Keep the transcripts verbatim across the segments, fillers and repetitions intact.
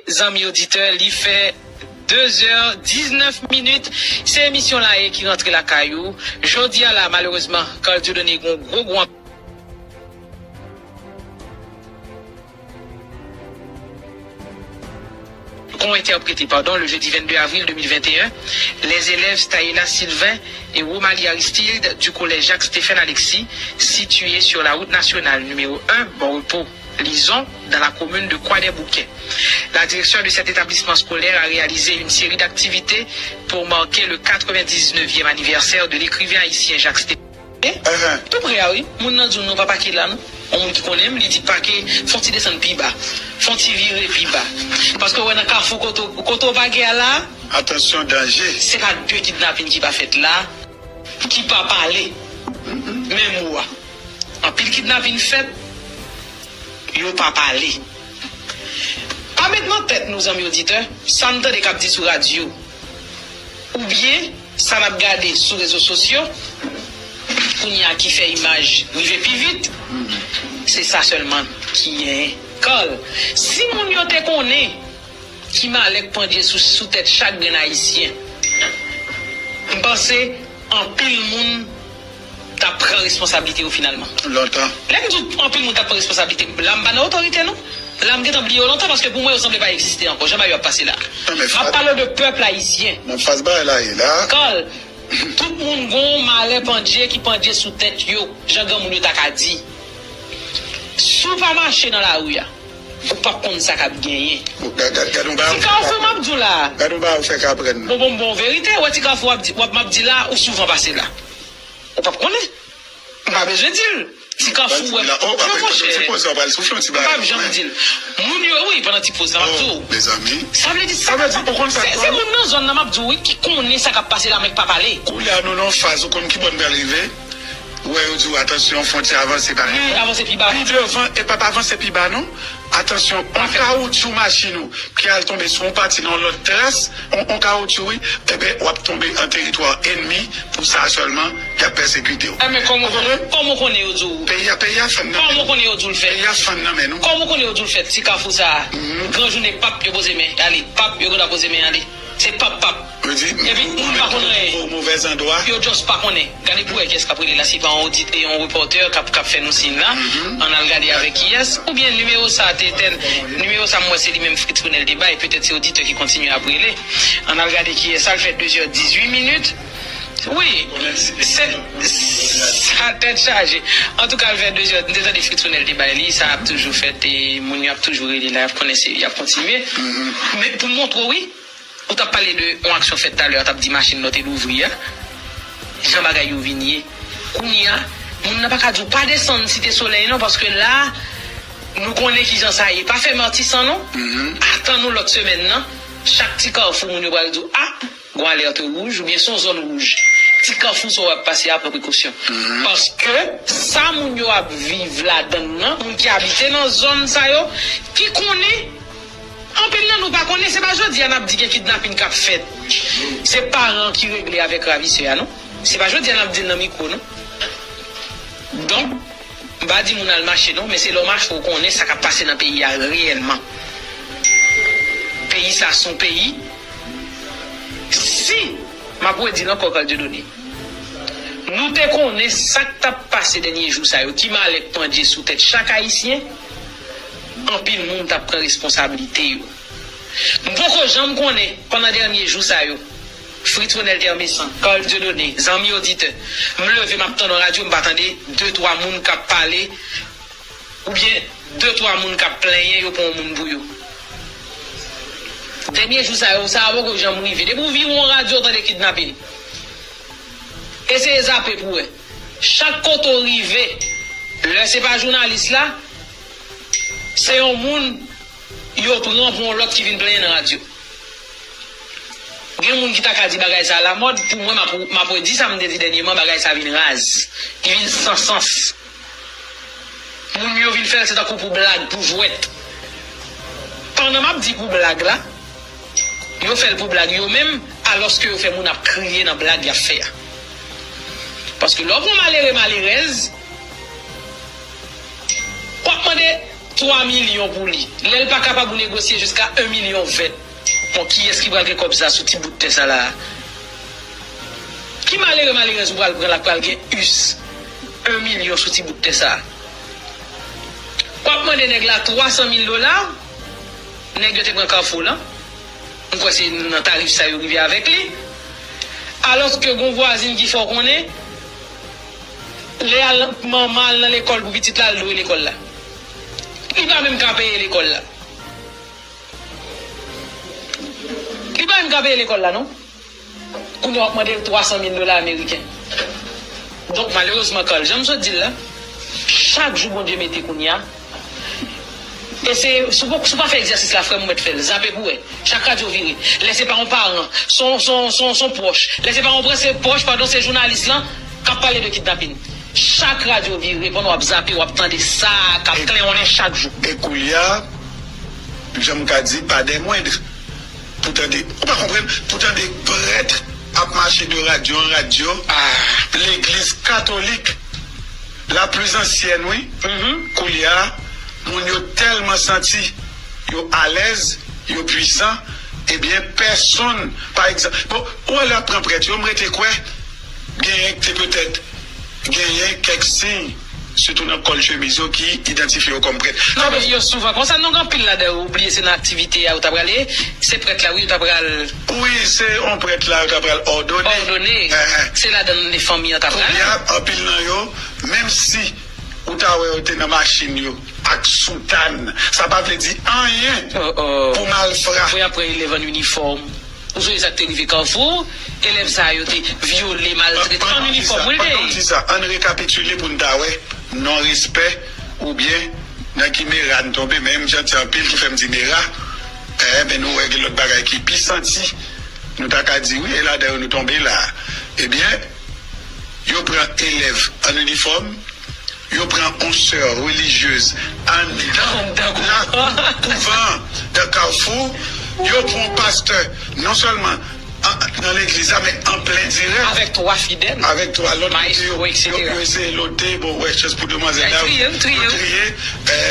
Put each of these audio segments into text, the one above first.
Zanmi oditè, li fè de zè diznèf minit. Se emisyon la ye ki rantre lakay ou. Jodi a la, malerezman, Carl Dieudonné gon gwo, gwo qu'on interprété, pardon, le jeudi vingt-deux avril deux mille vingt et un, les élèves Staïla Sylvain et Romalie Aristide du collège Jacques Stéphane Alexis, situé sur la route nationale numéro un, Bon Repos, Lison, dans la commune de Croix-des-Bouquets. La direction de cet établissement scolaire a réalisé une série d'activités pour marquer le quatre-vingt-dix-neuvième anniversaire de l'écrivain haïtien Jacques Stéphane. Tou prè a wi, moun nan di w non, pa pake la non. Yon moun ki konnen m, li di pake, fè yon ti desann pi ba. Fè yon ti vire pi ba. Paske w wè nan kafou kote w, kote w pake a la, Atansyon, danje. Se pa de kidnapin ki pa fèt la, ki pa pale. Men mo a. Anpil kidnapin fèt, yo pa pale. Pa met nan tèt nou, zanmi oditè, sa n tande k ap di sou radyo, oubyen sa n ap gade sou rezo sosyo, kounye a ki fè imaj rive pi vit, se sa sèlman ki genyen. Carl, si moun yo te konnen ki malè k pandye sou, sou tèt chak grenn Ayisyen, m panse anpil moun t ap pran responsablite yo finalman. Lontan. Lè m di w anpil moun t ap pran responsablite, la m pa nan otorite non. La m gentan bliye yo lontan paske pou mwen yo sanble pa egziste ankò. Jan bagay yo ap pase la. Non, men m ap pale de pèp ayisyen. Men fas bagay la ye la. Carl, tout moun gon malè pandye ki pandye sou tèt yo, jan granmoun yo ta ka di. Si w pa mache nan lari a, ou p ap konn sa k ap genyen. Gad, gad, gad yon bagay ou fè Ti Kafou m ap di w la. Gad yon bagay ou fè k aprann. Bon, bon, bon, verite, wè Ti Kafou w ap di, w ap, m ap di la, ou souvan pase la. Ou p ap konnen. M pa bezwen di l. Ti Kafou wè. Oh, apre, mwen, monchè, ti poz la, w pral soufle yon ti bagay. M p ap janm di l. Moun yo, wi, pandan ti poz la, m ap di w. Oh, mezanmi. Sa vle di, sa vle di, ou konn sa, se, se moun nan zòn nan, m ap di w, wi, ki konnen sa k ap pase la, men k pa pale. Koulye a, nou nan faz, ou konn ki bò n pral rive? Ou wè, yo di w, atansyon, fwontyè avanse pa pi ba. Wi, avanse pi ba. Pi devan, e p ap avanse pi ba, non. Atansyon, yon kawoutchou machin ou ki al tonbe sou yon pati nan yon lòt tras, yon, yon kawoutchou, wi, enben, w ap tonbe an teritwa ènmi, pou sa sèlman, y ap pèsekite w. Enben, kòman w konnen, kòman w konnen yo di w? Peyi a, peyi a fann nan men nou. Kòman w konnen yo di w l fèt? Peyi a fann nan men nou. Kòman w konnen yo di w l fèt? Ti Kafou sa a, gran jounen, pap, yo poze men, ale, pap, yo gentan poze men, ale. Se pap, pap. Epi, moun pa konn anyen. Yo just pa konnen. Gade pou wè kiyès k ap rele la, si pa yon odit-, yon repòtè k ap, k ap fè nou siy la. Ann al gade avèk kiyès. Oubyen nimewo sa a te tèl, nimewo sa a m wè se li menm Fritz Renel te bay, petèt se oditè ki kontinye ap rele. Ann al gade kiyès sa, l fè de zè dizuit minit. Wi, se, sa tèt chaje. Antouka, l fè de zè, m te tande Fritz Renel te bay li, sa ap toujou fèt, e moun yo ap toujou rele la, y ap konnen se, y ap kontinye. Men pou montre w, wi, ou t ap pale de yon aksyon fèt talè a, t ap di machin nan te louvri a. Jan bagay yo vin ye. Kounye a, moun nan pa ka di w pa desann Site Solèy non, paske la, nou konnen kijan sa ye. Pa fè matisan non. Atann nou lòt semèn nan. Chak ti kafou, moun yo pral di w, a, gon alèt wouj, oubyen se yon zòn wouj. Ti kafou sa w ap pase a, pran prekosyon. Paske sa moun yo ap viv ladann nan, moun ki abite nan zòn sa yo, ki konnen Anpil nan nou pa konnen, se pa jodi a n ap di gen kidnapin k ap fèt. Se paran ki regle avèk ravisè a, non. Se pa jodi a n ap di l nan mikwo, non. Donk, m pa di moun al mache, non, men se lè w mache w konnen sa k ap pase nan peyi a reyèlman. Peyi sa se yon peyi. Si, m ap redi l ankò, Carl Dieudonné, nou te konnen sa k t ap pase dènye jou sa yo, ki malè k pandye sou tèt chak Ayisyen, anpil moun t ap pran responsablite yo. M poko janm konnen, pandan dènye jou sa yo, Fritz Renel Termesan, Carl Dieudonné, zanmi oditè, m leve, m ap tande yon radyo, m pa tande de, twa moun k ap pale, oubyen de, twa moun k ap plenyen yo pran yon moun pou yo. Dènye jou sa yo, sa a poko janm rive. Depi w vire yon radyo, w tande kidnapin. Eseye zape pou wè. Chak kote w rive, lè se pa jounalis la, se yon moun yo pran pou yon lòt ki vin plenyen nan radyo. Gen moun ki ta ka di bagay sa alamòd, pou mwen, m ap, m ap redi sa m te di dènyèman, bagay sa vin raz. Li vin san sans. Moun yo vin fè l se tankou pou blag, pou jwèt. Pandan m ap di pou blag la, yo fè l pou blag yo menm, alòske yo fè moun ap kriye nan blag y ap fè a. Paske lè w pran malere, malerèz, w ap mande, twa milyon pou li. Lè l pa kapab ou negosye jiska en milyon ven. Bon, kiyès ki pral gen kòb sa sou ti bout tè sa la a? Ki malere, malerèz ou pral pran la k pral gen us en milyon sou ti bout tè sa a? W ap mande nèg la twa san mil dola, nèg yo te pran Kafou lan. M kwè se nan tarif sa yo rive avèk li. Alòske gon vwazin ki fè w konnen, lè al, manman al nan lekòl pou pitit la, l dwe lekòl la. Li pa menm ka peye lekòl la. Li pa menm ka peye lekòl la, non. Kounye a w ap mande l twa san mil dola ameriken. Donk, malerezman, Carl, jan m sot di l la, chak jou Bondye mete kounye a, e se, si w pa, si w pa fè egzèsis la, frè m, ou mèt fè l. Zape pou wè. Chak radyo vire. Lè se pa yon paran, se yon, se yon, se yon, se yon pwòch. Lè se pa yon pwòch, se pwòch, padon, se jounalis lan k ap pale de kidnapin. Chak radyo vire, pandan w ap zape, w ap tande sa k ap klenwonnen chak jou. E koulye a, jan m ka di, pa dè mwend, pou tande, ou pa konprann, pou tande prèt ap mache de radyo an radyo, legliz katolik, la plus ancienne, wi. Koulye a, moun yo tèlman santi yo alèz, yo pwisan, ebyen, pèsonn, pa egzanp, bon, ou wè lè y ap pran prèt yo, m rete kwè, genyen k te petèt, genyen kèk siy, sitou nan kòl chemiz yo, ki idantifye yo kòm prèt. Non, men yo souvan konsa, non, gen anpil ladan yo, ou bliye se nan aktivite a yo ta prale, se prèt la, wi, yo ta pral. Wi, se yon prèt la, yo ta pral òdone. Òdone. Se ladan nan fanmi an ta pral. Kounye a, anpil nan yo, menm si ou ta wè yo te nan machin yo ak soutàn, sa pa vle di anyen pou malfra. Pou y ap pran elèv an inifòm. Ou sonje sa k te rive Kafou, elèv sa yo te vyole, maltrete, an inifòm, wi, l te ye. Pandan w di sa, ann rekapitile pou n ta wè non respè oubyen nan ki mera n tonbe, men m santi anpil ki fè m di mera, enben nou wè gen lòt bagay ki pi santi. Nou ta ka di wi, e ladan yo nou tonbe la. Ebyen, yo pran elèv an inifòm, yo pran yon sè relijyez anndan la kouvan de Kafou, yo pran yon pastè non sèlman an, nan legliz la, men an plen dirèk. Avèk twa fidèl. Avèk twa lòt, yo, yo eseye lote, bon, wè chans pou demwazèl la, yo triye,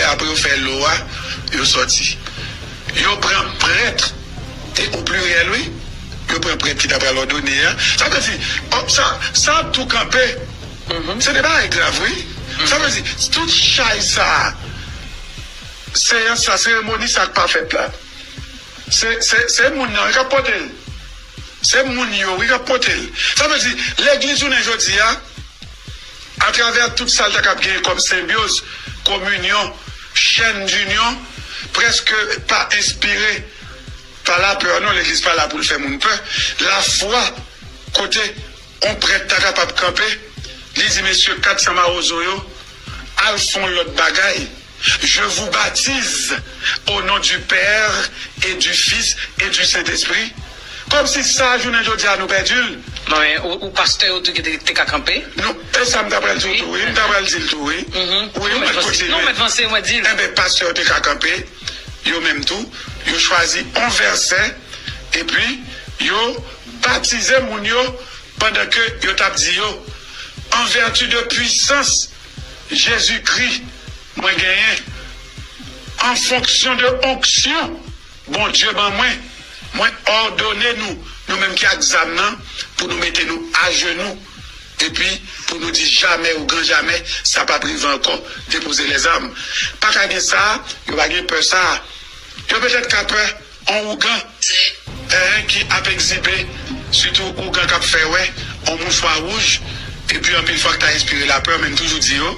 apre yo fè lo a, yo sòti. Yo pran prèt, e o pliryèl, wi. Yo pran prèt ki ta pral òdone a. Sa vle di, sa, sa ap tou kanpe. Se de bagay grav, wi. Sa vle di, tout chay sa a, seyans sa, seremoni sa k pa fèt la, se, se, se moun nan, wi, k ap pote l. Se moun yo, wi, k ap pote l. Sa vle di, legliz jounen jodi a, atravè tout sa l ta kab genyen kòm senbyoz, kominyon, chèn dinyon, prèske pa enspire pa lapè, non, legliz pa la pou l fè moun pè. Lafwa, kote yon prèt ta kapab kanpe, li di mesye kat san mawozo yo, al fè yon lòt bagay. Je vous baptise au nom du Père et du Fils et du Saint-Esprit. Kòmsi sa, jounen jodi a, nou pèdi l. Non, men ou, ou pastè yo tou ki te, te ka kanpe. Non, e sa m ta pral di w tou, wi. M ta pral di l tou, wi. Wi, nou mèt vanse, nou mèt vanse, mwen di l. Enben, pastè yo te ka kanpe, yo menm tou, yo chwazi yon vèsè, epi yo batize moun yo pandan ke yo t ap di yo, en vertu de puissance Jezikri mwen genyen, an fonksyon de onksyon Bondye ban mwen, mwen òdone nou, nou menm ki ak zam nan, pou nou mete nou ajenou, epi pou nou di jamè ou gran jamè, sa p ap rive ankò, depoze lèzam. Pa ka gen sa, yo pa gen pè sa. Yo petèt ka pè yon ougan, eh, ki ap egzibe, sitou ougan k ap fè wè, yon mouchwa wouj, epi anpil fwa k ta enspire lapè, men m toujou di yo,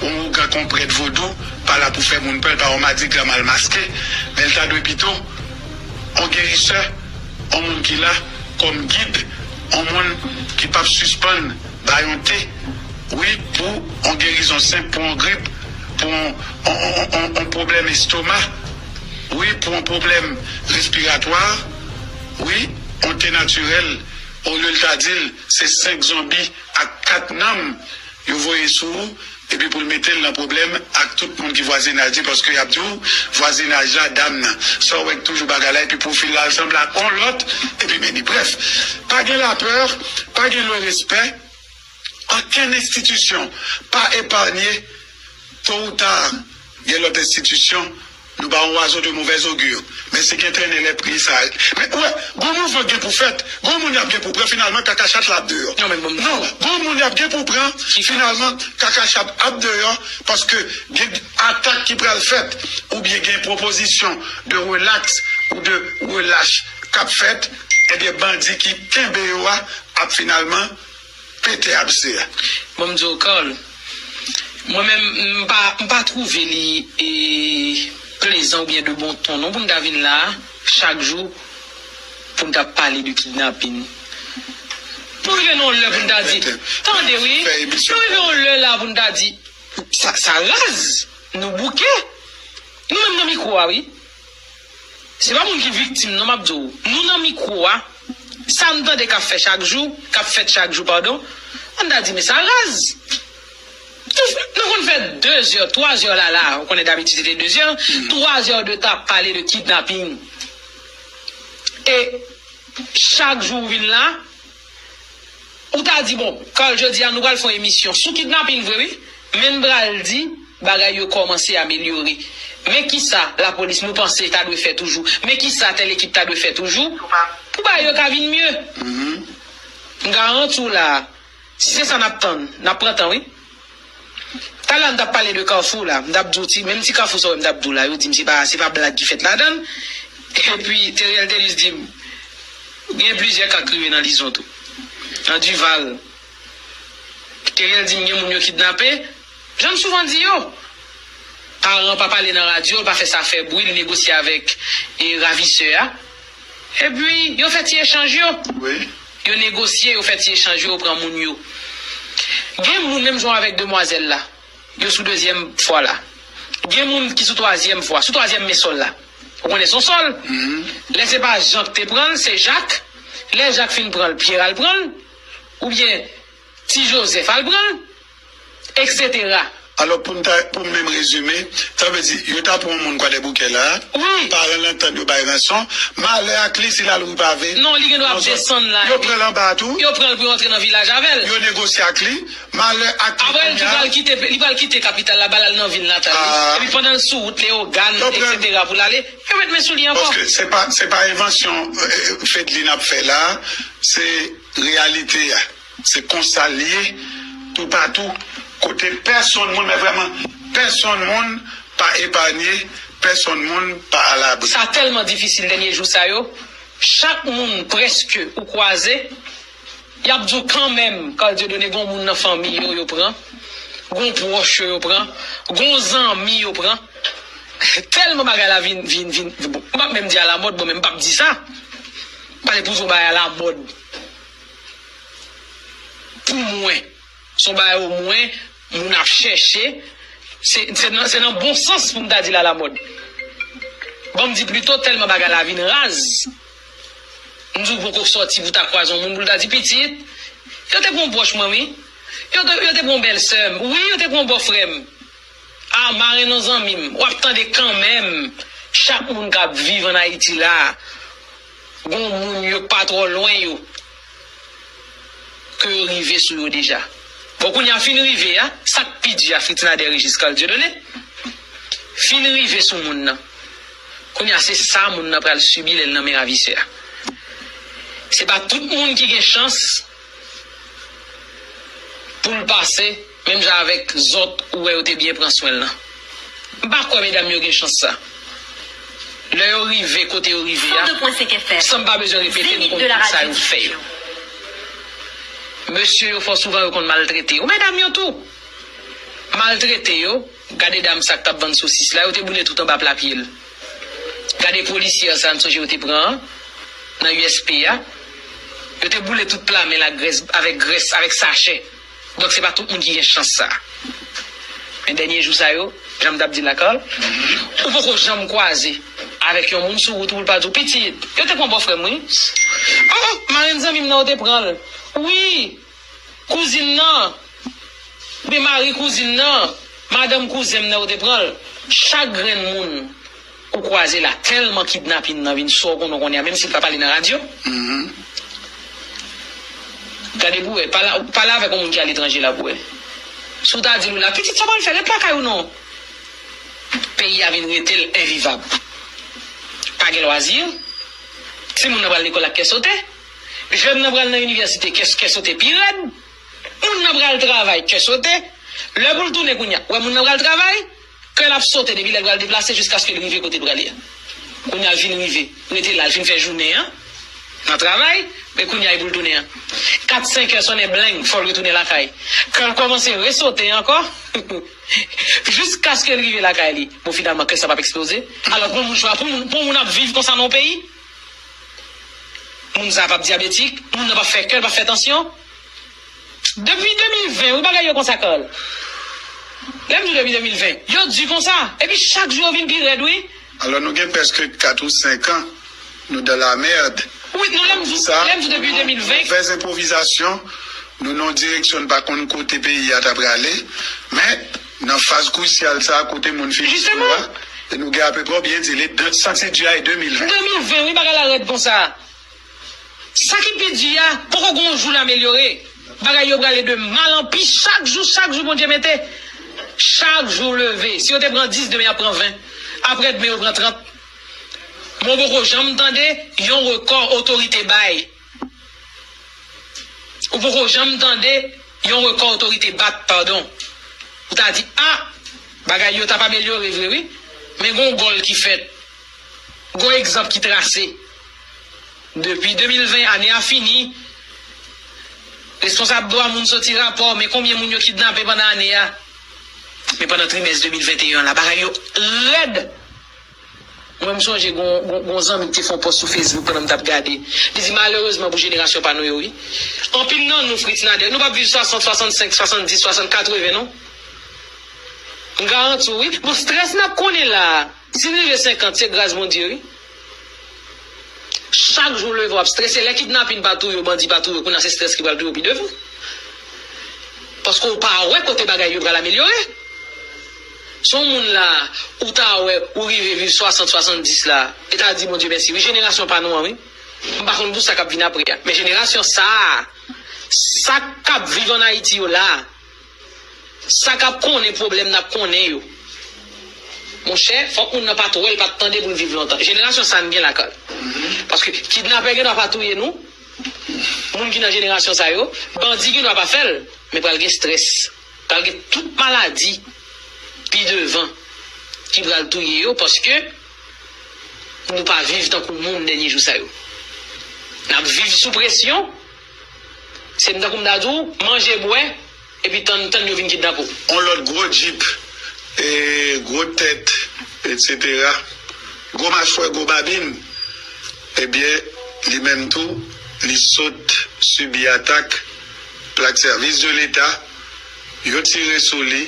yon ougan k yon prèt vodou pa la pou fè moun pè, l pa yon madigra mal maske, men l ta dwe pito yon gerisè, yon moun ki la kòm gid, yon moun ki p ap sispann ba yon te, wi, pou yon gerizon senp, pou yon grip, pou yon, yon, yon, yon, yon pwoblèm estoma, wi, pou yon pwoblèm respiratwa, wi, yon te natirèl, olye l ta di l, se senk zonbi ak kat nanm yo voye sou ou, epi pou l mete l nan pwoblèm ak tout moun ki vwazinaj li, paske y ap di w, vwazinaj la, dam nan. Sa w wè k toujou bagay la, epi pwofil la sanble ak yon lòt, epi men li. Brèf, pa gen lapè, pa gen le respè, okenn enstitisyon pa epanye, to ou ta, gen lòt enstitisyon, nou pa yon oiseau de mauvaise augure. Men se gen trennen lè pri sa. Men, ou wè, gon mouvman gen pou fèt, gon moun y ap gen pou pran, finalman, kaka chat la ap deyò. Non, men bon. Non, gon moun y ap gen pou pran, finalman, kaka chat ap deyò, paske gen atak ki pral fèt, oubyen gen pwopozisyon de relaks ou de relach k ap fèt, ebyen, bandi ki kenbe yo a ap finalman pete abse a. Bon, m di w, Carl, mwen menm, m pa, m pa twouve li, e, plezan oubyen de bon ton, non, pou n ta vin la a, chak jou, pou n ta pale de kidnapin. Nou rive nan yon lè pou n ta di, tande, wi, nou rive yon lè la pou n ta di, sa, sa raz, nou bouke. Nou menm nan mikwo a, wi. Se pa moun ki viktim, non, m ap di w. Nou nan mikwo a, sa n tande k ap fè chak jou, k ap fèt chak jou, padon, ann ta di, men sa raz. Nou, nou konn fè de zè, twa zè la la, ou konnen dabitid se te de zè, twa zè de tan ap pale de kidnaping. E chak jou ou vin la, ou ta di, bon, Carl, jodi a nou pral fè yon emisyon sou kidnaping vre, wi. Men n pral di, bagay yo kòmanse amelyore. Men kisa lapolis nou panse ta dwe fè toujou? Men kisa tèl ekip ta dwe fè toujou? Pou bagay yo ka vin mye. M garanti w la, si se sa n ap tann, n ap pran tan, wi. Talè a m t ap pale de Kafou la, m t ap di w ti, menm ti Kafou sa w wè m t ap di w la, yo di m se pa, se pa blag ki fèt ladan l. Epi Theriel Thelus di m, gen plizyè ka k rive nan Lizon tou. Nan Duval. Theriel di m gen moun yo kidnape. Jan m souvan di yo, paran pa pale nan radyo, l pa fè sa fè bri, l negosye avèk, e, ravisè a. Epi, yo fè ti echanj yo. Wi. Yo negosye, yo fè ti echanj yo, yo pran moun yo. Gen moun, menm jan avèk demwazèl la, yo sou dezyèm fwa la. Gen moun ki sou twazyèm fwa, sou twazyèm men sòl la. Ou konnen se yon sòl. Lè se pa Jan k te pran l, se Jak. Lè Jak fin pran l, Pyè al pran l. Oubyen Ti Jozèf al pran l, etsetera. Alò, pou n ta, pou m menm rezime, sa vle di, yo ta pran yon moun Kwadèboukè la, wi, paran l antann yo bay ranson, malè ak li si l al ri pave. Non, li gen dwa ap desann la, yo pran l anba a tou. Yo pran l pou yo antre nan vilaj avè l. Yo negosye ak li, malè ak li. Apre, li pral kite, li pral kite kapital la, ba l al nan vil natal li. Epi pandan l sou wout Leyogàn, etsetera, pou l ale, yo met men sou li ankò. Paske se pa, se pa envansyon, eh, Fedlin ap fè la, se reyalite a. Se konsa l ye toupatou, kote pèsonn moun, men vrèman, pèsonn moun pa epanye, pèsonn moun pa alabri. Sa tèlman difisil dènye jou sa yo. Chak moun prèske ou kwaze, y ap di w kanmenm, Carl Dieudonné, gon moun nan fanmi yo, yo pran, gon pwòch yo, yo pran, gon zanmi yo pran. Tèlman bagay la vin, vin, vin, bon, m p ap menm di alamòd, bon, men m p ap di sa. Pale pou di yon bagay alamòd. Pou mwen, se yon bagay omwen moun ap chèche. Se, se nan, se nan bon sans pou m ta di l alamòd. Ban m di plito, tèlman bagay la vin raz. M di w poko sòti pou ta kwaze yon moun pou l ta di, pitit, yo te pran yon pwòch mwen, wi. Yo te, yo te pran yon bèlsè m. Wi, yo te pran yon bòfrè m. A, marenn yon zanmi m. W ap tande kanmenm. Chak moun k ap viv ann Ayiti la, gon moun yo k pa twò lwen yo, ke yo rive sou yo deja. Bon, kounye a, fin rive a, sa k pi di a, Fritz Nader Régis Carl Dieudonné, fin rive sou moun nan. Kounye a, se sa moun nan pral sibi lè l nan men ravisè a. Se pa tout moun ki gen chans pou l pase, menm jan avèk zòt ou wè yo te byen pran swen l lan. M pa kwè medam yo gen chans sa. Lè yo rive kote yo rive a, san m pa bezwen repete nou konn tout sa yo fè yo. Mesye yo, fò souvan yo konn maltrete yo. Medam yo tou. Maltrete yo, gade dam sa k t ap vann sosis la, yo te boule tout anba pla pye l. Gade polisyè sa, m sonje yo te pran an, nan U S P a. Yo te boule tout pla men l ak grès, avèk grès, avèk sachè. Donk, se pa tout moun ki gen chans sa. Men dènye jou sa yo, jan m t ap di l la, Carl, ou poko janm kwaze avèk yon moun sou wout ou pou l pa di w, pitit, yo te pran bòfrè m, wi. Oh, oh, marenn zanmi m nan, yo te pran l. Wi, kouzin nan, oubyen mari kouzin nan, madanm kouzen m nan, yo te pran l. Chak grenn moun ou kwaze la, tèlman kidnapin nan vin sa w konnen w konnen a, menm si l pa pale nan radyo. Gade pou wè, pale, pale avèk yon moun ki aletranje la pou wè. Si w ta di l la, pitit, sa w pral fè, ret lakay ou non. Peyi a vin rete l envivab. Pa gen lwazi. Timoun nan pral lekòl ak kè sote. Jèn nan pral nan inivèsite, kè, kè sote pi rèd. Moun nan pral travay, kè sote. Lè pou l tounen kounye a, wè moun nan pral travay, kè l ap sote depi lè l pral deplase jiskaske l rive kote l prale a. Kounye a l fin rive, rete la, l fin fè jounen an nan travay, men kounye a e pou l tounen an. Kat, senk è sonnen, bleng, fò l retounen lakay. Kè l kòmanse resote ankò, jiskaske l rive lakay li. Bon, finalman, kè sa p ap eksploze. Alò, pou moun chwa, pou moun, pou moun ap viv konsa nan yon peyi? Moun sa p ap dyabetik, moun nan p ap fè kè, l p ap fè tansyon. Depi de mil ven, wi, bagay yo konsa, Carl. Lè m di w depi de mil ven, yo di konsa. Epi chak jou yo vin pi rèd, wi. Alò, nou gen prèske kat ou senk an, nou dans la merde. Wi, nou, lè m di w, sa, lè m di w depi de mil ven. Move enpwovizasyon, nou nan yon direksyon, n pa konn kote peyi a ta prale. Men, nan faz krisyal sa a, kote moun fin sou a, e nou gen apeprè, byen di, le, de, santi di a e de mil ven. De mil ven, wi, bagay la rèd konsa. Sa ki pi di a, poko gen yon jou l amelyore. Bagay yo prale de mal an pi chak jou, chak jou Bondye mete. Chak jou leve. Si yo te pran dis, demen y ap pran ven. Aprè demen yo pran trant. Men w poko janm tande yon rekò otorite bay. Ou poko janm tande yon rekò otorite bat, padon. Ou ta di, a, bagay yo t ap amelyore vre, wi. Men gen yon gòl ki fèt. Gen yon egzanp ki trase. Depi de mil ven, ane a fini. Responsab dwa moun soti rapò, men konbyen moun yo kidnape pandan ane a? Men pandan trimès de mil venteyen an la, bagay yo rèd. Mwen, m sonje gon, gon, gon zanmi ki te fè yon pòs sou Facebook pandan m t ap gade. Li di, malerezman pou jenerasyon pa nou yo, wi. Anpil nan nou, Fritz Nader, nou p ap viv swasant, swasannsenk, swasanndis, swasant, katreven, non. M garanti w, wi. Bon, strès n ap konnen la a, si n rive senkant, se gras Bondye, wi. Chak jou w leve, w ap strese. Lè kidnapin pa touye w, bandi pa touye w, kounye a se strès ki pral touye w pi devan. Paske w pa wè kote bagay yo pral amelyore. Se yon moun la, ou ta wè, ou rive viv swasant, swasanndis la, e ta di Bondye mèsi, wi, jenerasyon pa nou an, wi. M pa konn pou sa k ap vin apre a. Men jenerasyon sa a, sa k ap viv ann Ayiti yo la a, sa k ap konnen pwoblèm n ap konnen yo. Monchè, fòk moun nan pa t wè l, pa t tande pou l viv lontan. Jenerasyon sa a n gen lakay. Paske kidnapè gen dwa pa touye nou, moun ki nan jenerasyon sa yo, bandi gen dwa pa fè l, men pral gen strès, pral gen tout maladi pi devan ki pral touye yo, paske nou pa viv tankou moun dènye jou sa yo. N ap viv sou presyon, se m tankou m ta di w, manje, bwè, epi tann, tann yo vin kidnape w. On lòt gwo djip, e, gwo tèt, etsetera, gwo machwè, gwo babin, ebyen, li menm tou, li sot sibi atak plak sèvis de leta, yo tire sou li.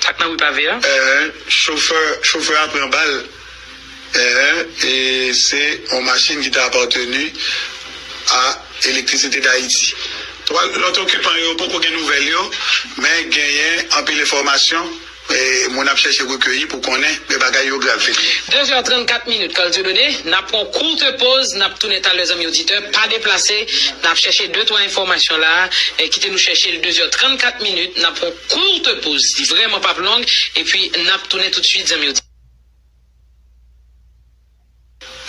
Sa k nan ri pave a? Chofè, chofè a pran bal. Ehe, e se yon machin ki te apateni a Elektrisite Dayiti. Twa lòt okipan yo poko gen nouvèl yo, men genyen anpil enfòmasyon, e moun ap chèche rekeyi pou konnen, men bagay yo grav vre. De zè trannkat minit, Carl Dieudonné, n ap pran yon kout poz, n ap tounen talè, zanmi oditè, pa deplase, n ap chèche de twa enfòmasyon la, e kite nou chèche l de zè trannkat minit, n ap pran yon kout poz, li vrèman p ap long, epi n ap tounen toutswit, zanmi oditè.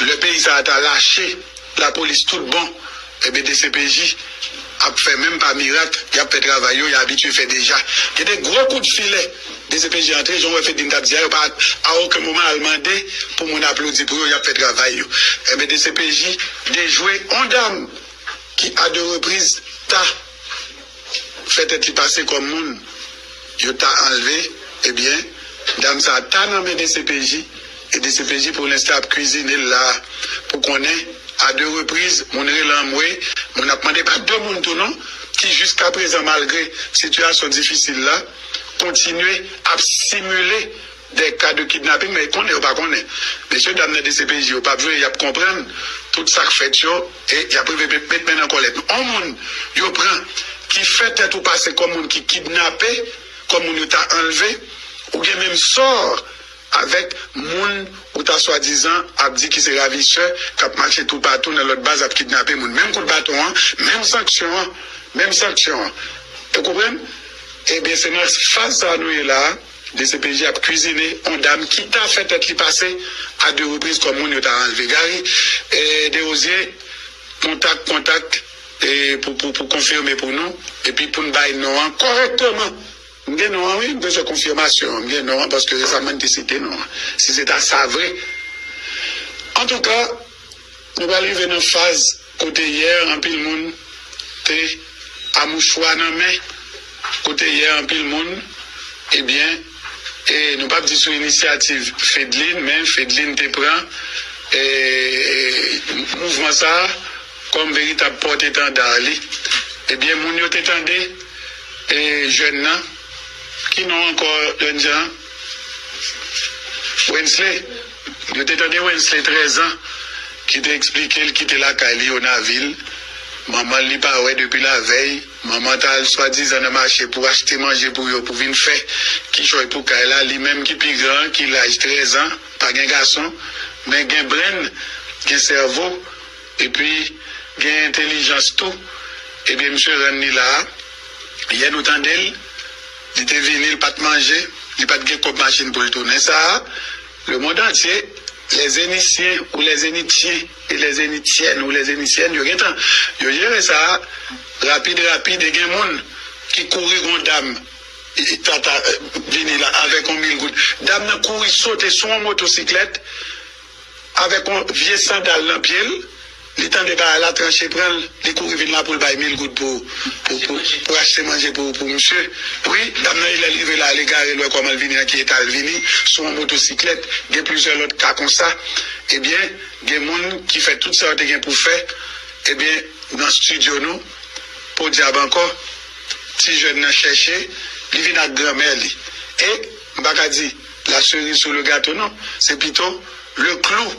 Lè peyi sa a ta lache lapolis tout bon, ebyen, D C P J ap fè menm pa mirak, y ap fè travay yo, y abitye fè deja. Gen de gwo kout filè D C P J antre, jan w wè Fedlin t ap di a, yo pa a okenn moman al mande pou moun aplodi pou yo, y ap fè travay yo. Ebyen, D C P J dejwe yon dam ki, a de repriz, ta fè tèt li pase kòm moun yo ta anlve, ebyen, dam sa a ta nan men D C P J, e D C P J pou lenstan ap kwizine l la a pou konnen, a de repriz, moun rele anmwe, moun ap mande, pa de moun tou non, ki jiskaprezan, malgre sitiyasyon difisil la, kontinye ap simile de ka de kidnaping, men konnen yo pa konnen. Mesye dam nan D C P J yo p ap jwe, y ap konprann tout sa k fèt yo, e y ap rive met, met men nan kòlèt. On moun yo pran ki fè tèt ou pase kòm moun ki kidnape, kòm moun yo ta anlve, ou gen menm sò avèk moun ou ta swadizan ap di ki se ravisè, k ap mache toupatou nan lòt baz ap kidnape moun. Menm kout baton an, menm sanksyon an, menm sanksyon an. Ou konprann? Ebyen, se nan faz sa a nou ye la a. D C P J ap kwizine yon dam ki ta fè tèt li pase a de repriz kòm moun yo ta anlve. Gary, eh, Desrosiers, kontak, kontak, eh, pou, pou, pou konfime pou nou, epi pou n bay non an kòrèkteman. M gen non an, wi, m bezwen konfimasyon. M gen non an, paske resaman n te site non an. Si se ta sa vre. Antouka, nou pral rive nan faz kote yè, anpil moun te a mouchwa nan men, kote yè, anpil moun, ebyen, e nou p ap di sou inisyativ Fedlin, men Fedlin te pran, e, mouvman sa a kòm veritab pòtetanda li. Ebyen, moun yo te tande, e, jèn nan, ki non ankò, jèn jan? Wensley. Yo te tande Wensley, trèz an, ki te eksplike l kite lakay li Onavil. Manman li pa wè depi lavèy. Manman t al swadizan nan mache pou achte manje pou yo, pou vin fè kichòy pou kay la. Li menm ki pi gran, ki laj trèz an, pa gen gason, men gen brenn, gen sèvo, epi gen entèlijans tou. Ebyen, misye rann li la a. Yè nou tande l, li te vini, li pa t manje, li pa t gen kòb machin pou l tounen. Sa a, le monde entier, les Zénithiens ou les Zénithiens et les Zénithiennes ou les Zénithiennes, yo gentan, yo jere sa a rapid, rapid, e gen moun ki kouri, gon dam, i, i, tata, eh, vini la avèk yon mil goud. Dam nan kouri sote sou yon motosiklèt, avèk yon vye sandal nan pye l, li tande bagay la tranche pran l, li kouri vin la pou l bay mil goud pou, pou, pou, pou achte manje pou, pou misye. Wi, dam nan, lè l rive la, li gare l wè kòman l vini an, ki eta l vini, sou yon motosiklèt, gen plizyè lòt ka konsa. Ebyen, gen moun ki fè tout sa yo te gen pou fè, ebyen, nan estidyo nou, podyab ankò, ti jèn nan chèche, li vin ak granmè li. E, m pa ka di, la cerise sur le gâteau, non. Se pito, le clou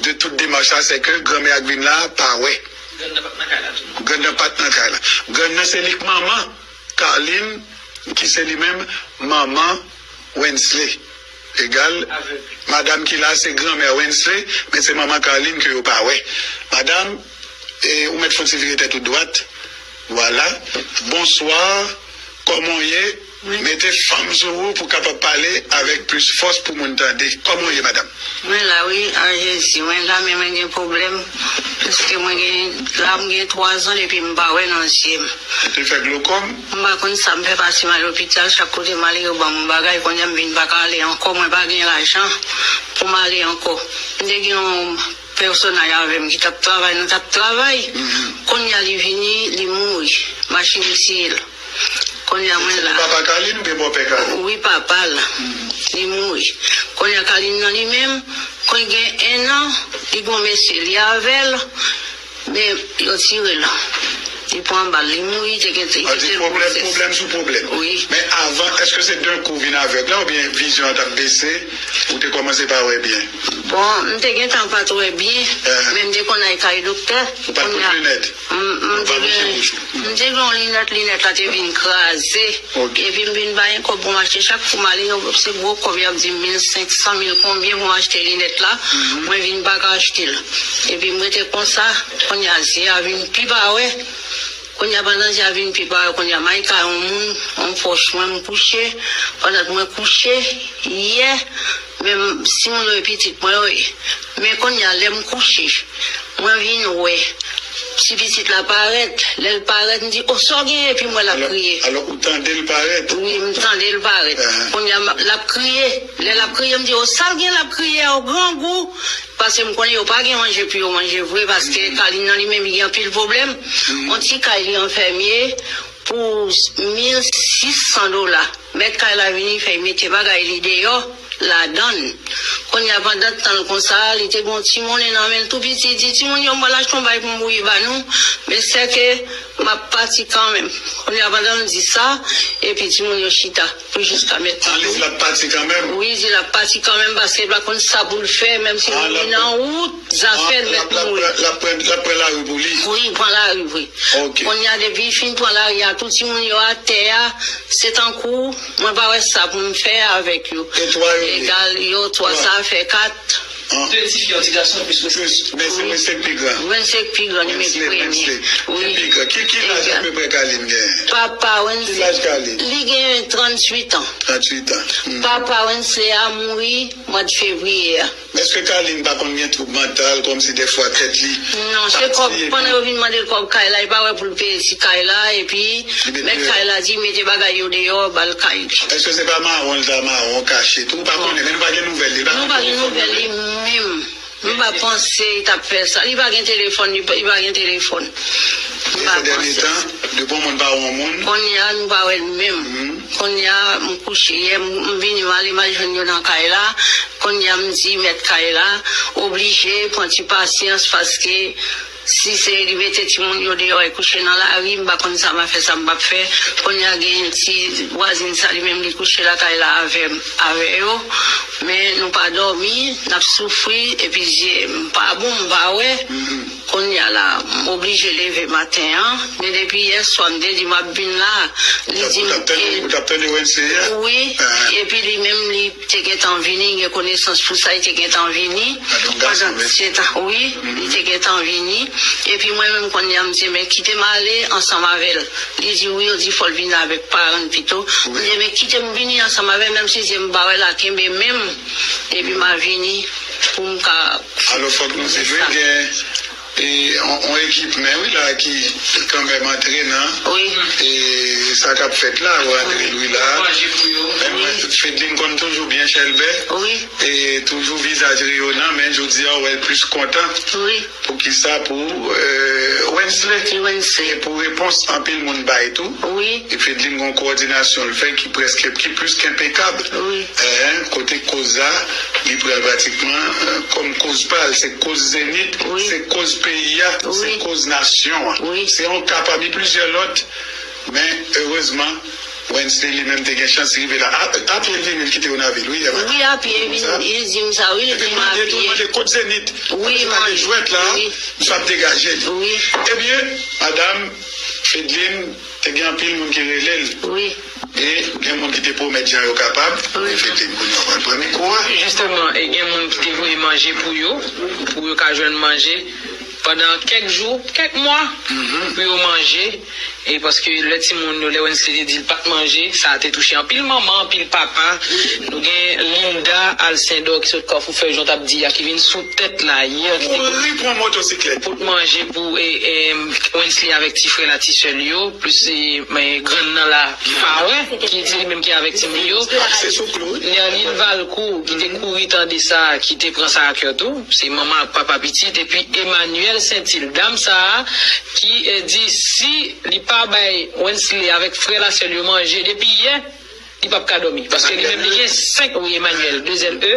de tout demach sa, se ke granmè a k vin la a pa wè. Grann nan pa t nan kay la tou, non. Grann nan pa t nan kay la. Grann nan se li k manman Carline, ki se li menm manman Wensley. Egal, avèg. Madanm ki la, se granmè Wensley, men se manman Carline ke yo pa wè. Madanm, e, ou mèt fon ti vire tèt ou dwat. Vwala. Bonswa. Kòman w ye? Mwen. Mete fanm sou ou pou w kapab pale avèk plis fòs pou moun tande. Kòman w ye, madanm? Mwen la, wi, a Jezi. Mwen la, men mwen gen pwoblèm. Paske mwen gen, la, mwen gen twa zan depi m pa wè nan zye m. Ou te fè glokòm? M pa konn sa m fè, pase m al lopital, chak kote m ale, yo ban m yon bagay, kounye a m vin pa ka ale ankò, mwen pa gen lajan pou m ale ankò. M te gen yon pèsonaj avè m ki t ap travay, nou t ap travay. Mhm. Kounye a li vini, li mouri. Machin tiye l. Kounye a mwen la. Se papa Carline oubyen bòpè Carline? Wi, papa l. Mhm. Li mouri. Kounye a Carline nan li menm, kounye gen en an, li gen yon mesye, li avè l, men yo tire l. Li pran bal, li mouri, te gen, li kite l pwoblèm, pwoblèm sou pwoblèm. Wi. Men avan, èske se de kou vin avèg la oubyen vizyon an t ap bese, ou te kòmanse pa wè byen? Bon, m te gentan pa t wè byen, men m te konn al kay doktè. Ou pa t pot linèt? M, m te gen, m te gen yon linèt, linèt la te vin kraze. Ok. Epi m vin pa gen kòb pou m achte. Chak kou m ale, yo, se gwo kòb, y ap di m mil senk san, mil konbyen pou m achte linèt la. Mhm. Mwen vin pa ka achte l. Epi m rete konsa, kounye a zye a vin pi pa wè. Kounye a pandan zye a vin pi pa wè, kounye a m al kay yon moun, yon pwòch mwen, m kouche. Pandan mwen kouche, yè, men m, si moun yo e pitit mwen yo ye. Men kounye a lè m kouche, mwen vin wè ti pitit la parèt. Lè l parèt, m di, "O, sa w genyen?" Epi m wè l ap kriye. Alò, ou tande l parèt? Wi, m tande l parèt. Ahan. Kounye a, m, l ap kriye. Lè l ap kriye, m di, "O, sa l gen l ap kriye a, o grangou?" Paske m konnen yo pa gen manje pou yo manje vre, paske Carline nan li menm, li gen anpil pwoblèm. Mhm. On ti kay li anfèmye pou mil sis san dola. Mèt kay la vini fè l mete bagay li deyò ladan l. Kounye a, pandan tan l konsa, li te gen yon ti monnen nan men l tou piti, li di, "Timoun yo, m pral achte yon bagay pou m bouyi ba nou, men sèke m ap pati kanmenm." Kounye a, pandan l di sa, epi timoun yo chita pou jiska mentnan. Li di l ap pati kanmenm? Wi, li di l ap pati kanmenm, paske l pa konn sa pou l fè, menm si li nan wout, zafè l mèt mouri. L ap pran, l ap pran, l ap pran lari pou li? Wi, li pran lari vre. Ok. Kounye a, depi li fin pran lari a, tout timoun yo atè a, se tankou mwen pa wè sa pou m fè avèk yo. E twa yo ye? Egal, yo twa, sa fè kat. An? De ti fi, yon ti gason, plis ke sa. Plis, men se Wensley k pi gran. Wensley k pi gran, li menm ki Wensley, premye. Wensley, ki, ki laj apeprè Carline genyen? Papa Wensley, ki laj Carline? Li genyen tranntuit an. Tranntuit an. Hmm. Papa Wensley a mouri mwa fevriye a. Èske Carline pa konn gen twoub mantal, kòmsi dèfwa tèt li? Non, se kòb, pandan yo vin mande l kòb kay la, li pa wè pou l peye ti kay la, epi mèt kay la di mete bagay yo deyò, ba l kay li. Èske se pa mawon l ta mawon, kache tou? Ou pa konnen, men nou pa gen nouvèl li, li pa gen nouvèl li menm. M pa panse li t ap fè sa. Li pa gen telefòn, li pa, li pa gen telefòn. M pa panse. Dènye tan, depi yon moun pa wè yon moun. Kounye a, nou pa wè l menm. Mhm. Kounye a, m kouche yè, m, m vini, m ale, m al jwenn yo nan kay la. Kounye a, m di mèt kay la, oblije pran ti pasyans, paske si se li mete timoun yo deyò e kouche nan lari, m pa konn sa m a fè, sa m p ap fè. Kounye a, gen ti vwazin sa, li menm, li kouche lakay la avè m, avè yo. Men nou pa dòmi, n ap soufri, epi je m pa bon, m pa wè. Mhm. Kounye a la, m oblije leve maten an. Men depi yè swa, m te di m ap vin la. Li di m, ou t ap tande Wensley yè? Wi. Ah. Epi li menm, li te gentan vini, gen konesans pou sa, li te gentan vini. Pandan se tan, wi, li te gentan vini. Epi mwen menm, kounye a, m di, men kite m ale ansanm avè l. Li di, wi, yo di fò l vin avèk paran l pito. M di, men kite m vini ansanm avè l, menm si se m pa wè l, a kenbe men m. Epi m a vini pou m ka. Alò, fòk nou di vre, gen e, on, on ekipman, wi, la, ki kanmenm antre nan, wi, e, sa k ap fèt la, yo antre l, wi, la. Manje pou yo. Men, wi, Fedline konn toujou byen chèlbè. Wi. E toujou vizaj reyonan, men jodi a, ou wè l plis kontan. Wi. Poukisa? Pou, e, Wensley. Wensley. E pou repons anpil moun bay tou. Wi. E Fedline gon kowòdinasyon l fè ki prèske, ki plis ke enpekab. Wi. Kote koz la, li pran pratikman, e, kòm koz pa l, se koz Zenith, wi, se koz peyi a, wi, se koz nasyon an. Wi. Se yon ka pami plizyè lòt, men erezman, Wensley li menm te gen chans rive la. A, a pye l vini, l kite yo nan vil, wi, yè maten. Wi, a pye l vini, li di m sa, wi, li di m a pye. Epi l mande tou, mande kot Zenith. Wi, se pa de jwèt la, wi, misye ap degaje li. Wi. Ebyen, madanm Fedline, te gen anpil moun ki rele l. Wi. E gen moun ki te pwomèt jan yo kapab. Wi. Men Fedline kounye a pral pran mikwo a. Jisteman, e gen moun ki te voye manje pou yo, pou yo ka jwenn manje pandan kèk jou, kèk mwa, mhm, pou yo manje. E paske lè timoun yo, lè Wensley te di l pa t manje, sa te touche anpil manman, anpil papa. Nou gen Linda Alcindor ki sot Kafou Fèjon, t ap di a, ki vin sou tèt la yè, ki te kouri pran motosiklèt pou t manje pou, e, e, Wensley avèk ti frè la, ti sè l yo, plis, e, men, grann nan la, Fawen, ki di li menm ki avèk timoun yo. Nerline Valcourt, ki te kouri tande sa, ki te pran sa a kè tou. Se manman ak papa pitit. Epi Emmanuel Saintil, dam sa a, ki, e, di si li pa bay Wensley avèk frè l ak sè l yo manje depi yè, li p ap ka dòmi. Paske li menm, li gen senk, wi, Emmanuel, de L E,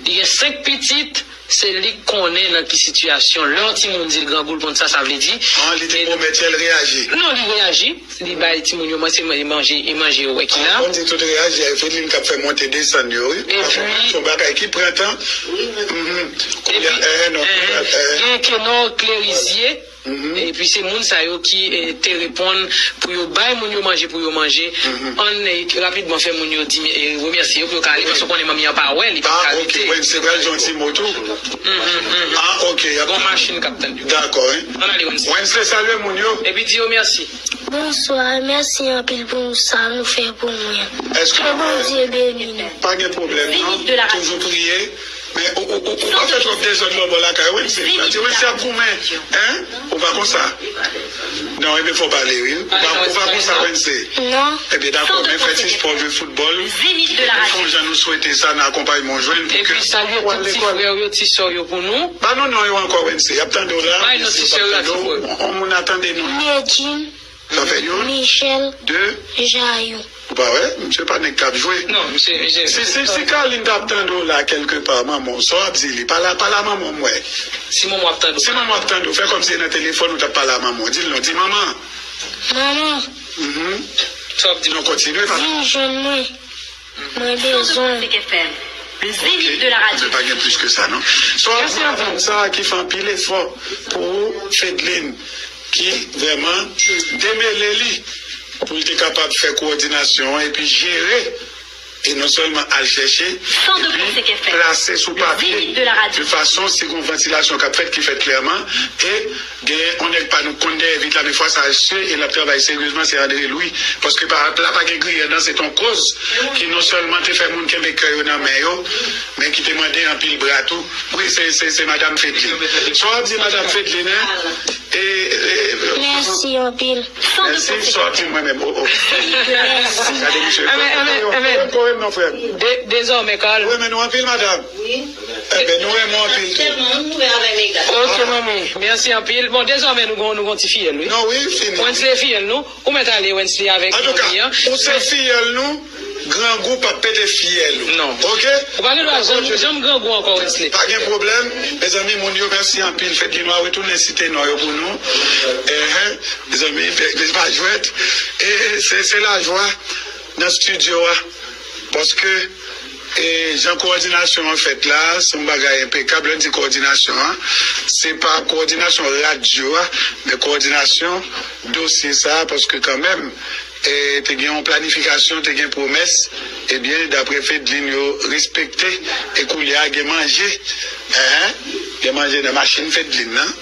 li gen senk pitit, se li k konnen nan ki sitiyasyon. Lè yon timoun di l grangou, l konn sa sa vle di. Ah, li te pwomèt yè, l reyaji. Non, li reyaji. Li bay timoun yo manje, se manje, e manje yo wè ki la. Ah, konn di tout reyaji, Fedline k ap fè monte desann yo, wi. Epi se yon bagay ki pran tan. Mhm. Epi, eh, non, eh, eh, gen Kenor Clerizier. Mhm. Epi se moun sa yo ki, eh, te reponn pou yo bay moun yo manje, pou yo manje. Mhm. Ann, eh, rapidman fè moun yo di, eh, remèsye yo pou yo ka ale, paske w konnen manmi an pa wè, li pa ka rete. Ah, ok. Wensley pral di yon ti mo tou. Mhm, mhm. Ah, ok. Gon machin k ap tann yo. Dakò, wi. Ann ale, Wensley. Wensley, salye moun yo. Epi di yo mèsi. Bonswa, mèsi anpil pou sa nou fè pou mwen. Èske ke Bondye beni nou. Pa gen pwoblèm, non. Toujou priye. Men ou, ou, ou, ou pa fè twòp dezòd lòbò lakay, Wensley. Sa di Wensley ap goumen. Hein? Ou pa konsa? Non, ebyen, fò pale, wi. Ou pa, ou pa konsa, Wensley. Non. Ebyen, dakò, men fè ti spò, jwe foutbòl. Fè yon jan nou swete sa nan akonpayman w jwenn pou ke. Epi salye tout ti frè w yo, ti sè w yo pou nou. Ba nou non yo ankò, Wensley. Y ap tande w la. Bay non ti sè w yo ak ti frè w yo. On moun ap tande nou. Medjine. Sa fè youn. Michel. De. Jayou. Ou pa wè? Misye pa nèg k ap jwe. Non, misye, misye. Si, si, si Carline t ap tande w la kèlkepa, manman w, sa w ap di li? Pale a, pale a manman w, m wè. Si manman w ap tande w. Si manman w ap tande w, fè kòmsi e nan telefòn ou t ap pale a manman w. Di l non, di manman. Manman. Mhm. Sa w ap di? Non, kontinye, papa. Vin jwenn mwen. Mwen bezwen. Ok. Men pa gen plis ke sa, non. So, ap di manman sa ki fè anpil efò pou ou, Fedline, ki vrèman demele li pou l te kapab fè kowòdinasyon an epi jere E non sèlman al chèche, epi plase sou papye, de fason si gon vantilasyon k ap fèt, ki fèt klèman, e gen yon nèg pa nou konn dèyè vit la, men fwa sa l asye e l ap travay seryezman, se André Louis. Paske pa, la pa gen griyen nan, se t on koz ki non sèlman te fè moun kenbe kè yo nan men yo, men ki te mande anpil bra tou. Wi, se, se, se Madanm Fedline. Sa w ap di Madanm Fedline, hein? E, e, e, Mèsi anpil. Mèsi, sa w ap di mwen menm. Oh, oh. Mèsi. Gade misye. Amen, amen, amen. Kore m non, frè m. De-, dezòmè, Carl. Ou renmen nou anpil, madanm? Wi. Enben, nou renmen w anpil tou. Tèlman m ouvè avè Mega. Ok, manmi. Mèsi anpil. Bon, dezòmè, nou gon, nou gon ti fiyèl, wi. Non, wi, fini. Wensley fiyèl nou. Ou mèt ale, Wensley, avèk manmi an. Antouka, ou se fiyèl nou, grangou p ap pete fiyèl ou. Non. Ok? Ou pa gen dwa janm, janm grangou ankò, Wensley. Pa gen pwoblèm. Mezanmi, moun yo, mèsi anpil. Fedline a retounen site non yo pou nou. Enhen. Mezanmi, fè, fè pa jwèt. E se, se lajwa nan estidyo a. Paske, e, jan kowòdinasyon an fèt la, se yon bagay enpekab. Lè n di kowòdinasyon an, se pa kowòdinasyon radyo a, men kowòdinasyon dosye sa a, paske kanmenm, e, te gen yon planifikasyon, te gen pwomès, ebyen, daprè Fedline, yo respekte, e koulye a, gen manje, enhen, gen manje nan machin Fedline nan,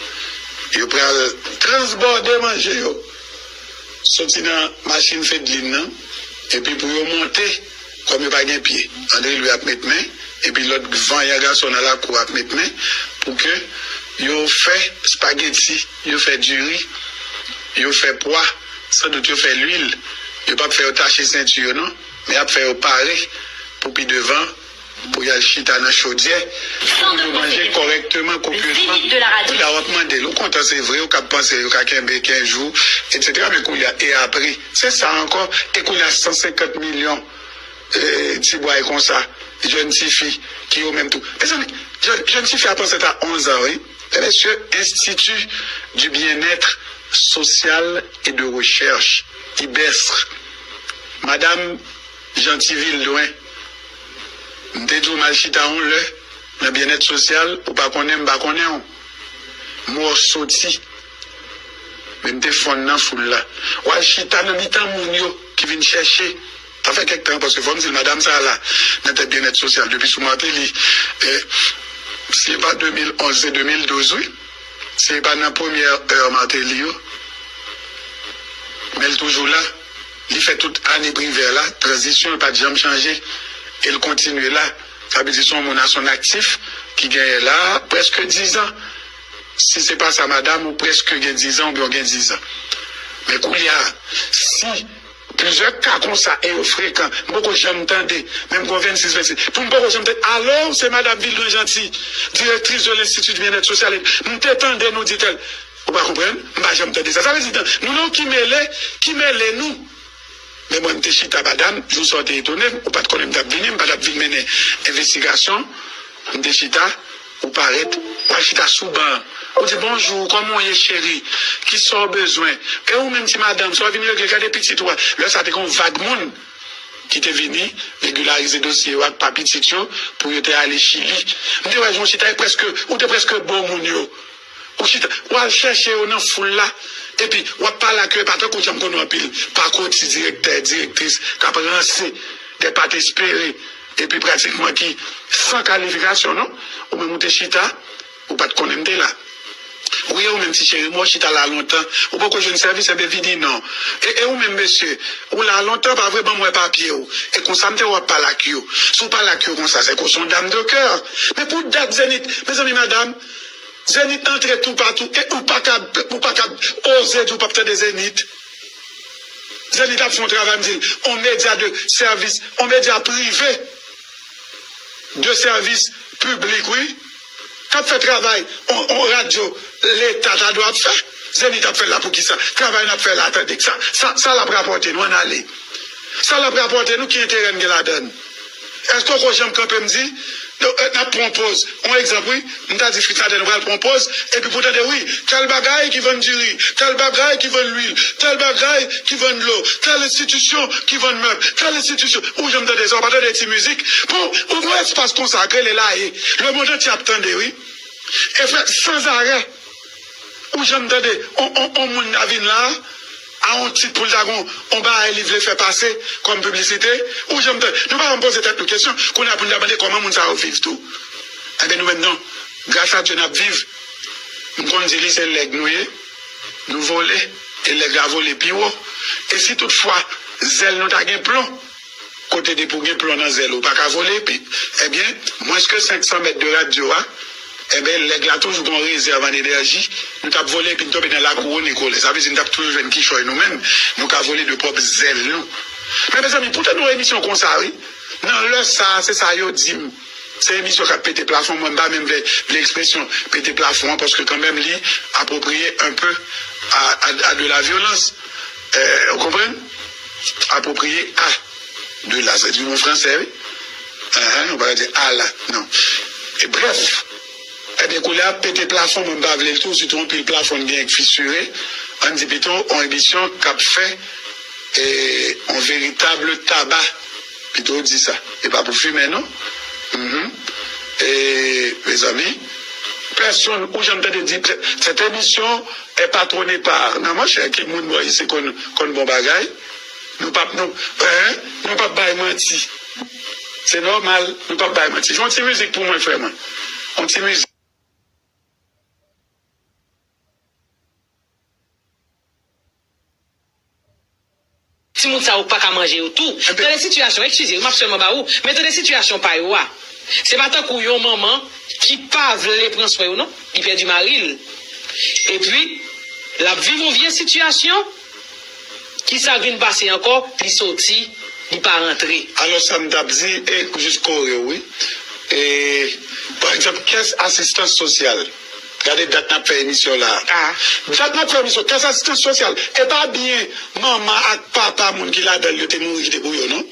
yo pral transbòde manje yo. Soti nan machin Fedline nan, epi pou yo monte, kòm yo pa gen pye, André Louis ap met men, epi lòt vanyan gason nan lakou ap met men, pou ke yo fè espageti, yo fè diri, yo fè pwa, sandout yo fè lwil. Yo p ap fè yo tache senti yo non, men y ap fè yo pare pou pi devan, pou y al chita nan chodyè, pou yo manje kòrèkteman, kopyezman. Koulye a w ap mande l, ou kontan, se vre, ou kab panse yo ka kenbe kenz jou, etsetera, men koulye a, e apre? Se sa ankò, e koulye a san senkant milyon, e, ti bway konsa, jèn tifi, ki yo menm tou. Mezanmi, jèn, jèn tifi ap ansent a onz an, wi. Mesye, Institut du Bien-être Social et de Recherche, IBESR. Madanm Jeanty Vildoin, m te di w m al chita yon lè nan byennèt sosyal, ou pa konnen m, m pa konnen w. M wè w soti, men m te fonn nan foul la. W al chita nan mitan moun yo ki vin chèche. Sa fè kèk tan, paske fò m di l, madanm sa a la, nan tèt byennèt sosyal, depi sou Martelly, e, si se pa de mil onz, se de mil douz, wi. Si se pa nan premyè è Martelly yo, men l toujou la. Li fè tout ane Privè la, tranzisyon, l pa t janm chanje, e l kontinye la. Sa vle di se yon moun a son aktif ki genyen la prèske diz an. Si se pa sa, madanm, ou prèske gen diz an oubyen w gen diz an. Men koulye a, si plizyè ka konsa, e yo frekan, m poko janm tande, menm gon vennsis, vennsis, pou m poko janm tande, alo, se madanm Vildoin Jeanty, direktris de l'Institut du Bien-être Social, m te tande nou di tèl. Ou pa konprann? M pa janm tande sa. Sa vle di, nou, nou ki mele, ki mele nou. Men mwen, m te chita, madanm, jou sa w te etone m, ou pa t konnen m t ap vini, m pa t ap vin mennen envestigasyon. M te chita, ou parèt, ou al chita sou ban an. Ou di, bonjou, kòman w ye, cheri? Kisa w bezwen? E ou menm, ti madanm, sa w vin regle? Gade pitit ou a. Lè sa a, te gen yon vag moun ki te vini regilarize dosye yo ak pa pitit yo pou yo te ale Chili. M te wè jan w chita, e prèske, ou te prèske bò moun yo. Ou chita, w al chèche yo nan foul la, epi w ap pale ak yo, e pa tankou w janm konnen anpil pakoti direktè, direktris k ap ranse, dè pa t espere, epi pratikman ki san kalifikasyon, non? Ou menm ou te chita, ou pa t konnen m te la. Wi, e ou menm ti cheri, m wè w chita la lontan, ou poko jwenn sèvis, enben vini non. E, e ou menm mesye, ou la lontan, pa vre, ban m wè papye w. E konsa m te wè w ap pale ak yo. Si w pale ak yo konsa, se ke w se yon dam de kè. Men pou dat Zenith, mezanmi, madanm, Zenith antre toupatou e ou pa ka, ou pa ka oze di w p ap tande Zenith. Zenith ap fè yon travay, m di l, on medya de sèvis, on medya prive de sèvis piblik, wi. K ap fè travay, on, on radyo Leta ta dwe ap fè. Zenith ap fè l la poukisa? Travay n ap fè la, tande sa, sa, sa l ap rapòte nou, ann ale. Sa l ap rapòte nou, ki enterè n gen ladan l? Èske w ko janm kanpe m di, yo, eh, n ap pran yon poz? Yon egzanp, wi. M ta di Fritz Laden, nou pral pran yon poz, epi pou tande, wi, tèl bagay ki vann diri, tèl bagay ki vann lwil, tèl bagay ki vann dlo, tèl enstitisyon ki vann mèb, tèl enstitisyon. Ou janm tande sa, ou pa tande ti mizik? Bon, ou gon espas konsa, k rele Laye. Lemonn antye ap tande, wi. E fè sanzarè. Ou janm tande, on, on, on moun ta vin la, yon tit pou l ta gon yon bagay li vle fè pase kòm piblisite? Ou janm tande? Nou pa janm poze tèt nou kesyon. Kounye a pou n ta mande kòman moun sa yo viv tou. Enben, nou menm non. Gras a Dye n ap viv. M konn di li se lèg nou ye. Nou vole. E lèg la vole pi wo. E si toutfwa zèl nou ta gen plon, kote depi w gen plon nan zèl ou pa ka vole pi, ebyen, mwens ke senk san mèt de radyo a, enben, lèg la toujou gen yon rezèv an enèji, nou t ap vole epi n tonbe nan lakou René Collet. Sa vle di n t ap toujou jwenn kichòy nou menm, nou ka vole de pwòp zèl nou. Men mezanmi, poutèt yon emisyon konsa, wi, nan lè sa a, se sa yo di m. Se emisyon k ap pete plafon, mwen m pa menm vle, vle ekspresyon pete plafon an, paske kanmenm li apwopriye un peu à, à, à de la violence. Euh, ou konprann? Apwopriye à de la, se di yon fransè, wi. Ahan, ou pa ka di à la, non. E brèf, ebyen, koulye a pete plafon, mwen m pa vle l tou, sitou anpil plafon gen fisire. Ann di pito, yon emisyon k ap fè e yon veritab taba. Pito w di sa. E pa pou fimen, non. Mhm. E, mezanmi, pèsonn, ou janm tande di, cette émission est patronnée par. Non, monchè, ki moun bò isi konn, konn bon bagay? Nou p ap, nou, hein? Nou p ap bay manti. Se nòmal, nou p ap bay manti. Jwe yon ti mizik pou mwen, frè mwen. Yon ti mizik. Timoun sa yo pa ka manje yo tou. Tande sitiyasyon, eskize wi, m ap sèlman ba ou, men tande sitiyasyon pa yo a. Se pa tankou yon manman ki pa vle pran swen yo non, li pèdi mari l. Epi, l ap viv yon vye sitiyasyon, kisa k vin pase ankò, li soti, li pa rantre. Alò, sa m t ap di, e jis kore w, wi. E, pa egzanp, kès asistans sosyal. Gade dat n ap fè emisyon la a. Dat n ap fè emisyon, kès asistans sosyal. E pa byen manman ak papa moun ki ladan l yo te mouri kite pou yo, non.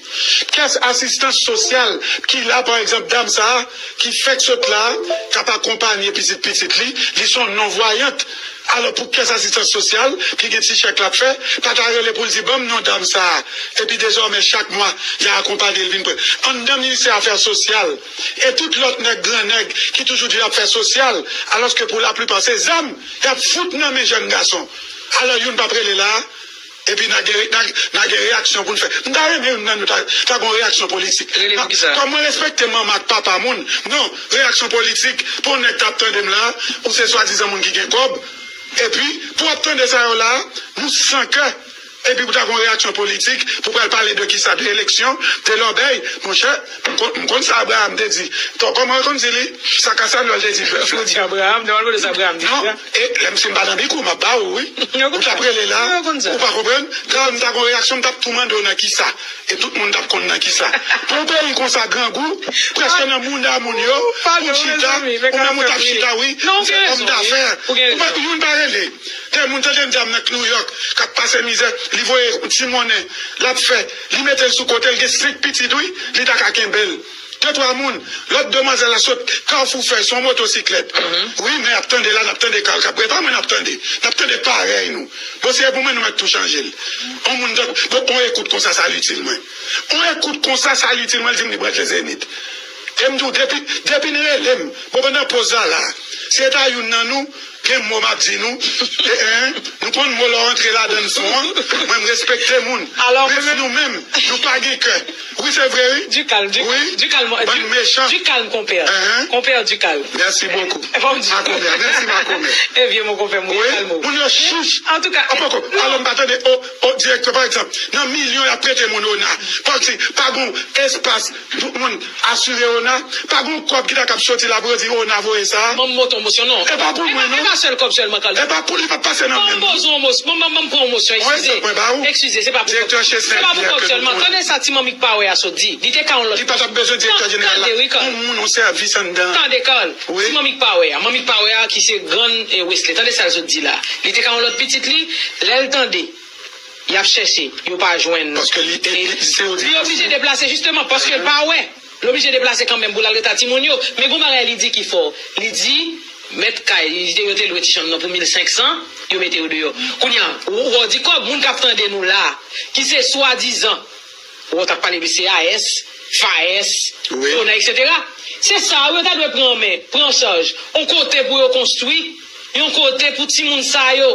Kès asistans sosyal ki la, pa egzanp, dam sa a ki fèk sot la a, k ap akonpanye pitit pitit li, li se yon non vwayant. Alò, pou kès asistans sosyal ki gen ti chèk l ap fè, pa ta rele pou l di, "Ban m non dam sa a." Epi dezòmè, chak mwa, y a akonpanye l vin pran. Anndan ministè afè sosyal, e tout lòt nèg, gran nèg, ki toujou di y ap fè sosyal, alòske pou laplipa se zam y ap fout nan men jèn gason. Alò, youn p ap rele la, epi n a gen, n a, n a gen reyaksyon pou n fè. M ta renmen youn nan nou ta, ta gon reyaksyon politik. Rele pou kisa? Kòm mwen respekte manman ak papa moun, non, reyaksyon politik, pou yon nèg k ap tande m la, ou se swadizan moun ki gen kòb, epi pou w ap tande sa yo la, nou san kè. Epi pou ta gon reyaksyon politik, pou pral pale de kisa, de eleksyon, de lòbèy, monchè, m konn, m konn sa Abraram te di. Kòman yo konn di li? Sa Kasanyòl te di bèf la. Ou di Abraram, te mal kote sa Abraram di. Non, e lè m si m pa nan bikou, m ap ba ou, wi. Ou t ap rele la, ou pa konprann? Gade, m ta gon reyaksyon, m t ap tou mande w nan kisa. E tout moun t ap konn nan kisa. Pou yon peyi konsa grangou, prèske nan mouda moun yo, ou chita, ou menm ou t ap chita, wi, ou fè òm dafè. Ou pa, youn pa rele. Gen moun tande m di a m nan New York, k ap pase mizè, li voye yon ti monnen, l ap fè, li mete l sou kote, l gen senk pitit, wi, li ta ka kenbe l. De twa moun, lòt demwazèl la sot Kafou Fèy, se yon motosiklèt. Wi, men y ap tande la, n ap tande Kal k ap, e pa mwen n ap tande, n ap tande parèy nou. Bon, se pou mwen nou mèt tou chanje l. On moun, bon, on ekout konsa, sa l itil mwen. On ekout konsa, sa l itil mwen, l di m li branche Zenith. E m di w, depi, depi n rele m, bon, pandan poz la la, si e ta youn nan nou, gen mo m ap di nou, e, en, nou konn mo lè w antre ladan l fon an, mwen m respekte moun. Men nou menm, nou pa gen kè. Wi, se vre, wi. Du calme, du, du calme, du calme, compère. Compère, du calme. Merci beaucoup. Makomè, mèsi Makomè. E vye mo konpè, mo kalmo. Moun yo chich. Antouka, apoko, alò m pa tande, o, o, direktè, pa egzanp, nan milyon y ap prete moun ona. Paske pa gon espas pou moun asire ona. Pa gon kòb ki ta kab soti la pou yo di ona voye sa. Manm moto mosyon, non. E pa pou mwen, non. E pa sèl kòb sèlman k al. E pa pou li pa pase nan men m. Manm moto mosyon, manm, manm pran mosyon, eskize. Eskize, se pa pou kòb. Se pa pou kòb sèlman. Tande sa ti manmi k pa wè a sot di. Li te ka yon lòt. Li pa t ap bezwen direktè jeneral la. Tande, wi, Carl. Yon moun, yon sèvis anndan. Tande, Carl. Wi. Ti manmi k pa wè a, manmi k pa wè a ki se grann, e, Wesley. Tande sa l sot di la. Li te ka yon lòt pitit li, lè l tande y ap chèche, yo pa jwenn. Paske li, li, li oblije deplase, jisteman, paske l pa wè. Li oblije deplase kanmenm pou l al ret a timoun yo. Men gon bagay li di ki fò. Li di, mèt kay, li di yo te lwe ti chanm nan pou mil senk san, yo mete yo deyò. Kounye a, ou, ou di kòb moun k ap tande nou la, ki se swadizan Ou t ap pale de C A S, FAES, ona, etsetera. Se sa yo ta dwe pran an men, pran an chaj. Yon kote pou yo konstwi, yon kote pou timoun sa yo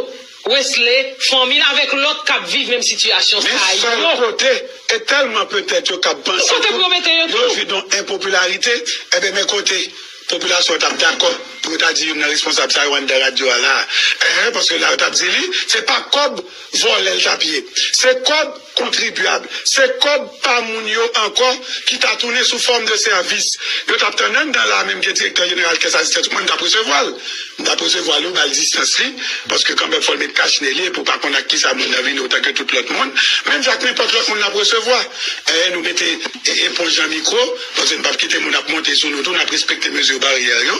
Wesley, fanmi l avèk lòt k ap viv menm sitiyasyon sa yo. Men sèl kote, e tèlman petèt yo kab panse tou, yo jwi don enpopilarite, enben men kote popilasyon an t ap dakò pou yo ta di youn nan responsab sa yo anndan radyo a la a. Enhen, paske la yo t ap di li, se pa kòb vòlè l t ap ye. Se kòb kontribyab, se kòb pa moun yo ankò ki ta tounen sou fòm de sèvis. Yo t ap tann anndan la a menm gen direktè jeneral kès asistans, mwen m t ap resevwa l. M t ap resevwa l, wi, ba l distans li, paske kanmenm fò l met kach ne li, epi w pa konn ak kisa moun nan vini otan ke tout lòt moun. Menm jan ak nenpòt lòt moun n ap resevwa. E, nou mete e, eponj nan mikwo, paske n p ap kite moun ap monte sou nou tou, n ap respekte mezi baryè yo.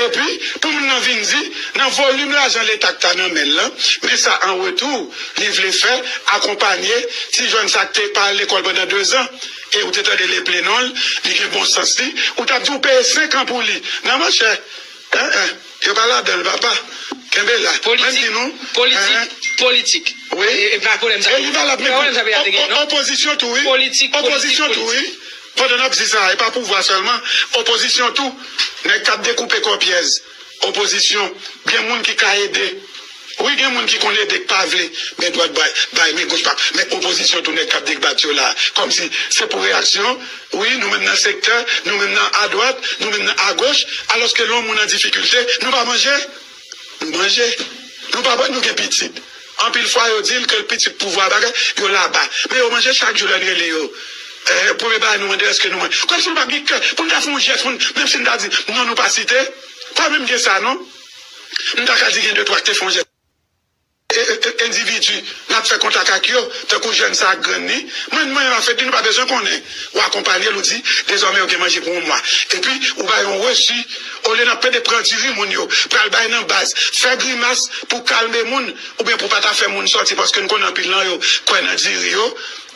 Epi, pou moun nan vin di, nan volim lajan Leta k ta nan men l lan, men sa an retou, li vle fè, akonpanye ti jèn sa k te pa al lekòl pandan dezan, e ou te tande l eple non l, li gen bon sans li, ou t ap di w peye senk an pou li. Non, monchè, en, en, yo pa ladan l, papa. Kenbe la. Mwen di nou, politik, politik. Wi. E, e pa pwoblèm sa. E li valab menm pou o- o- opozisyon tou, wi. Politik, opozisyon tou, wi. Pandan n ap di sa, e pa pouvwa sèlman, opozisyon tou, nèg k ap dekoupe kò pyèz, opozisyon, gen moun ki ka ede. Wi, gen moun ki konn ede, k pa vle, men dwat bay, bay, men goch pa, men opozisyon tou, nèg k ap debat yo la, kòmsi se pou reyaksyon. Wi, nou menm nan sektè, nou menm nan adwat, nou menm nan agoch, alòske lè yon moun an difikilte, nou pa manje? Nou manje. Nou pa, nou gen pitit. Anpil fwa, yo di l ke l pitit pouvwa bagay, yo laba. Men yo manje chak jou lè n rele yo. Eh, premye bagay nou mande, èske nou manje? Kòmsi nou pa gen kè pou n ta fè yon jès, pou n, menm si n ta di, non, nou pa site. Pa menm gen sa, non. M ta ka di gen de twa k te fè yon jès. E, e, e, endividi, n ap fè kontak ak yo, tankou jèn sa ak grann li. Mwen, mwen, an fèt, nou pa bezwen konnen. Ou akonpanye l, ou di, dezòmè, ou gen manje pou yon mwa. Epi, ou bay yon resi, olye n ap pede pran diri moun yo, pral bay nan baz, fè grimas pou kalme moun, oubyen pou pa ta fè moun sòti, paske n konnen anpil nan yo kwè nan diri yo,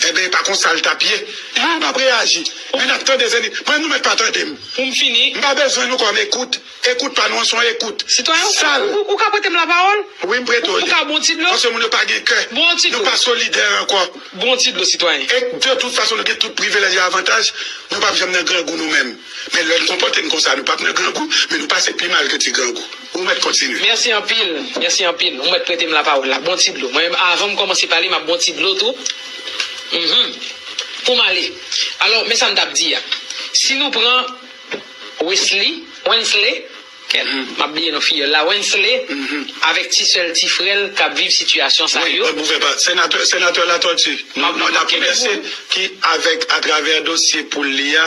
enben, e pa konsa l t ap ye. Youn p ap reyaji, men n ap tande zenit. Mwen, nou mèt pa tande m. Pou m fini. M pa bezwen nou kòm ekout. Ekout pa nou an se yon ekout. Sitwayen, ou, ou, ou ka prete m lapawòl? Wi, m prete w li. Ou ka bon ti dlo? Paske moun yo pa gen kè. Bon ti dlo. Nou pa solidè ankò. Bon ti dlo, sitwayen. E de tout fason, nou gen tout privilèj e avantaj. Nou p ap janm nan grangou nou menm. Men lè n konpòte n konsa, nou p ap nan grangou, men nou pase pi mal ke ti grangou. Ou mèt kontinye. Mèsi anpil. Mèsi anpil. Ou mèt prete m lapawòl la. Bon ti dlo. Mwen menm, avan m kòmanse pale, m ap bon ti dlo tou. Mhm. Pou m ale. Alò, men sa m t ap di a. Si nou pran Wesley, Wensley, kèt, m ap bliye non fiyèl la, Wensley, avèk ti sè l, ti frè l k ap viv sitiyasyon sa yo. Wi, mwen pou fè pa, senatè, senatè Latortue, nou, nou ap remèsye ki avèk, atravè dosye poul li a,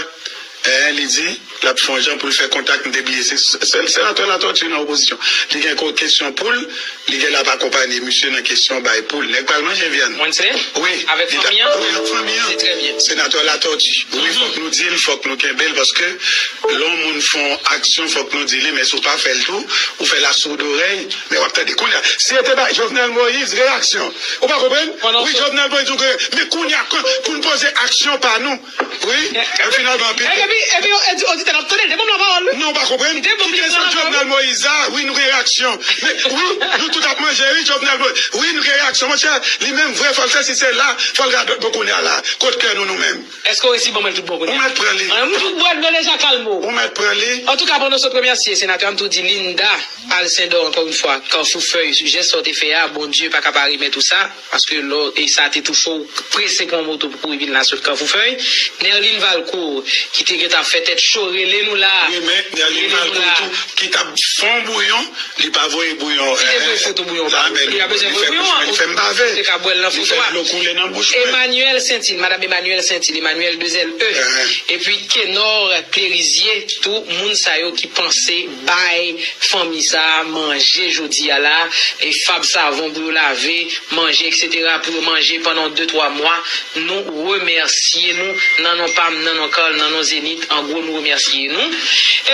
eh, li di, l ap fè yon jan pou l fè kontak, m te bliye, se, se, senatè Latortue nan opozisyon. Li gen ko-, kesyon poul, Li gen l ap akonpanye misye nan kesyon bay poul. Nèg pral manje vyann. Mwen se? Wi. Avèk fanmi an? Wi, ak fanmi an. Se trè byen. Senatè Latortue. Wi, fòk nou di l, fòk nou kenbe l, paske lè yon moun fè yon aksyon, fòk nou di li, men si w pa fè l tou, ou fè l a soud orèy, men w ap tande. Kounye a, si yo te bay Jovenel Moïse reyaksyon, ou pa konprann? Wi, Jovenel Moïse, ou gen, men kounye a, pou n poze aksyon pa nou, Wi, e finalman, epi, epi, epi, oditè n ap tande, li te ban m lapawòl, wi. Non, w pa konprann? Ki kesyon Jovenel Moïse a, wi, nou gen reyaksyon. Men, wi, nou tout ap manje, wi, Jovenel Moïse. Wi, nou gen reyaksyon, monchè. Li menm, vre, fò l fè, si se la, fò l radòt bon kounye a la. Kot kè nou, nou menm? Èske w resi ban mwen l tout bon kounye a? Ou mèt pran li. An, m tout bwè dlo deja, kalme w. Ou mèt pran li. Antouka, pandan w sot remèsye senatè a, m tou di Linda Alcindor, ankò yon fwa, Kafou Fèy, jès sa w te fè a, Bondye pa ka pa remèt ou sa. Paske lò, e sa te touche w, prese pran moto pou kouri vin la sot Kafou Fèy. Nerline Valcourt, ki te gentan ap fè tèt cho, rele nou la. Wi, men Nerline Valcourt tou, ki t ap fè yon bouyon, li pa voye bouyon. Ki te voye foto bouyon pa nou. Li pa bezwen voye bouyon an. Li fè m bave. Ou te ka bwè l nan foto a. Li fè dlo koule nan bouch mwen. Emmanuel Saintil, Madam Emmanuel Saintil, Emmanuel de zèl E. Epi Kenor Clérizier, tou moun sa yo ki panse bay fanmi sa a manje jodi a la, e fab savon pou yo lave, manje, et cetera, pou yo manje pandan de, twa mwa. Nou remèsye nou nan non pa m, nan non Carl, nan non Zenith. An gwo, nou remèsye nou.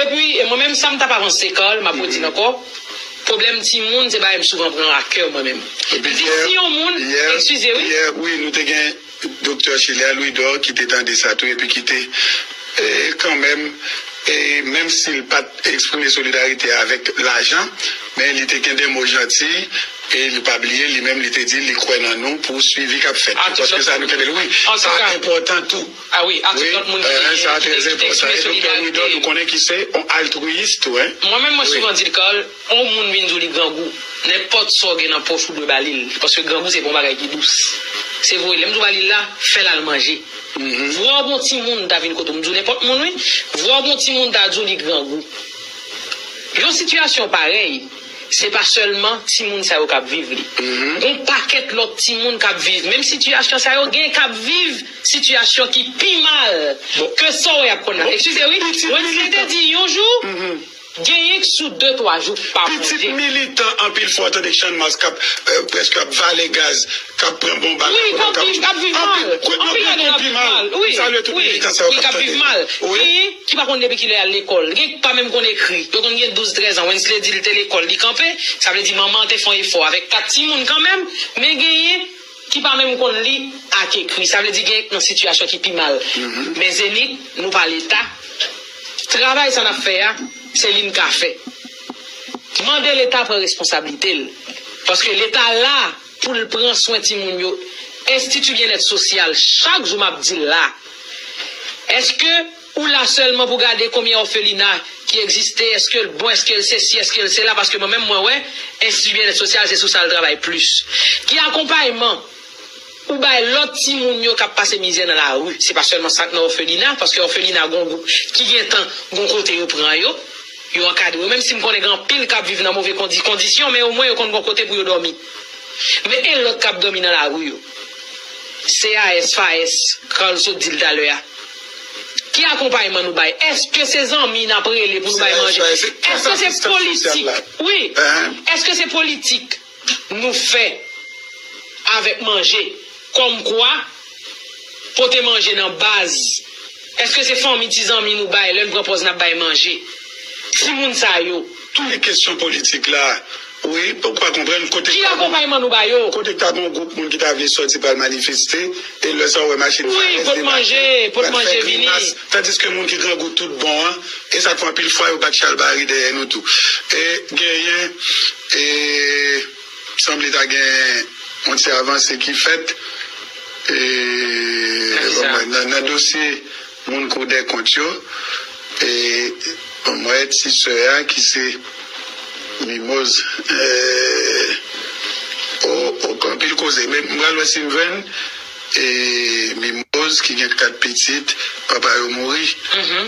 Epi, e mwen menm, sa m t ap avanse, Carl, m ap redi l ankò. Pwoblèm timoun, se bagay m souvan pran a kè mwen menm. Epi m di, si yon moun, eskize, wi. Yè, wi, nou te gen Doktè Schiller Louidor ki te tande sa tou epi ki te, e, kanmenm, e, menm si l pa t eksprime solidarite avèk lajan, men li te gen de mo janti, e li pa bliye, li menm li te di li kwè nan nou pou swivi k ap fèt. Paske sa nou kenbe l, wi, sa enpòtan tou. A wi, a tout lòt moun ki, ki, ki te eksprime solidarite. Sa trè enpòtan. E Doktè Louidor, nou konnen ki se yon altwiyis tou, en. Mwen menm, mwen souvan di l, Carl, yon moun vin di w li grangou. Nenpòt sa w gen nan pòch ou dwe ba li l, paske grangou se pa yon bagay ki dous. Se vre, lè m di w ba li l la, fè l al manje. Vwa w bon timoun ta vin kote w, m di w nenpòt moun wi, vwa w bon timoun ta di w li grangou. Yon sitiyasyon parèy, se pa sèlman timoun sa yo k ap viv li. Gon pakèt lòt timoun k ap viv menm sitiyasyon sa yo, gen k ap viv sitiyasyon ki pi mal ke sa w wè y ap konn la. Eskize wi, Wensley te di yon jou, genyen k sou de twa jou k pa manje. Pitit militan anpil fwa w tande k Channmas k ap, eh, prèske ap vale gaz, k ap pran bonbak. Wi, k ap viv, k ap viv mal. Anpil ladan y ap viv mal. Wi, wi, k ap viv mal. Genyen ki pa konn depi kilè y al lekòl. Gen k pa menm konn ekri. Yo konn gen douz, trèz an. Wensley di l te lekòl, li kanpe. Sa vle di manman an te fè yon efò avèk kat timoun kanmenm. Men genyen ki pa menm konn li ak ekri. Sa vle di gen nan sitiyasyon ki pi mal. Men Zenith, nou pa Leta. Travay sa n ap fè a, se li n ka fè. Mande Leta pran responsablite l. Paske Leta la pou l pran swen timoun yo. Enstiti byennèt sosyal, chak jou m ap di l la. Èske ou la sèlman pou gade konbyen òfelina ki egziste, èske l bon, èske l sesi, èske l sela, paske mwen menm mwen wè, Enstiti Byennèt Sosyal se sou sa l travay plis. Ki akonpayman ou bay lòt timoun yo k ap pase mizè nan lari? Se pa sèlman sa k nan òfelina, paske òfelina gon gwoup ki gentan gon kote yo pran yo, yo ankadre yo, menm si m konnen gen anpil k ap viv nan move kondi-, kondisyon, men omwen yo konn gon kote pou yo dòmi. Men e lòt k ap dòmi nan lari yo? C A S, FAES, Carl sot di l talè a. Ki akonpayman nou bay? Èske se zanmi n ap rele pou nou bay manje? Èske se politik? Wi. Èske se politik nou fè avèk manje? Kòmkwa, pote manje nan baz. Èske se fanmi, ti zanmi nou bay, lè n pran pòz n ap bay manje? Timoun sa yo. Tout kesyon politik la, wi, ou pa konprann kote ki akonpayman nou ba yo? Kote k ta gen yon gwoup moun ki ta vle sòti pral manifeste, e lè sa w wè machin FAES debake, pral fè grimas, tandiske moun ki grangou tout bon an, e sa k fè anpil fwa yo bat chalbari dèyè nou tou. E genyen, e, sanble ta gen yon ti avanse ki fèt, e, nan, nan dosye moun Cour des comptes yo, e, bon, mwen, ti sè a ki se Mimoz, e, o, o, anpil koze. Men m pral wè si m jwenn, e, Mimoz ki gen kat pitit, papa yo mouri.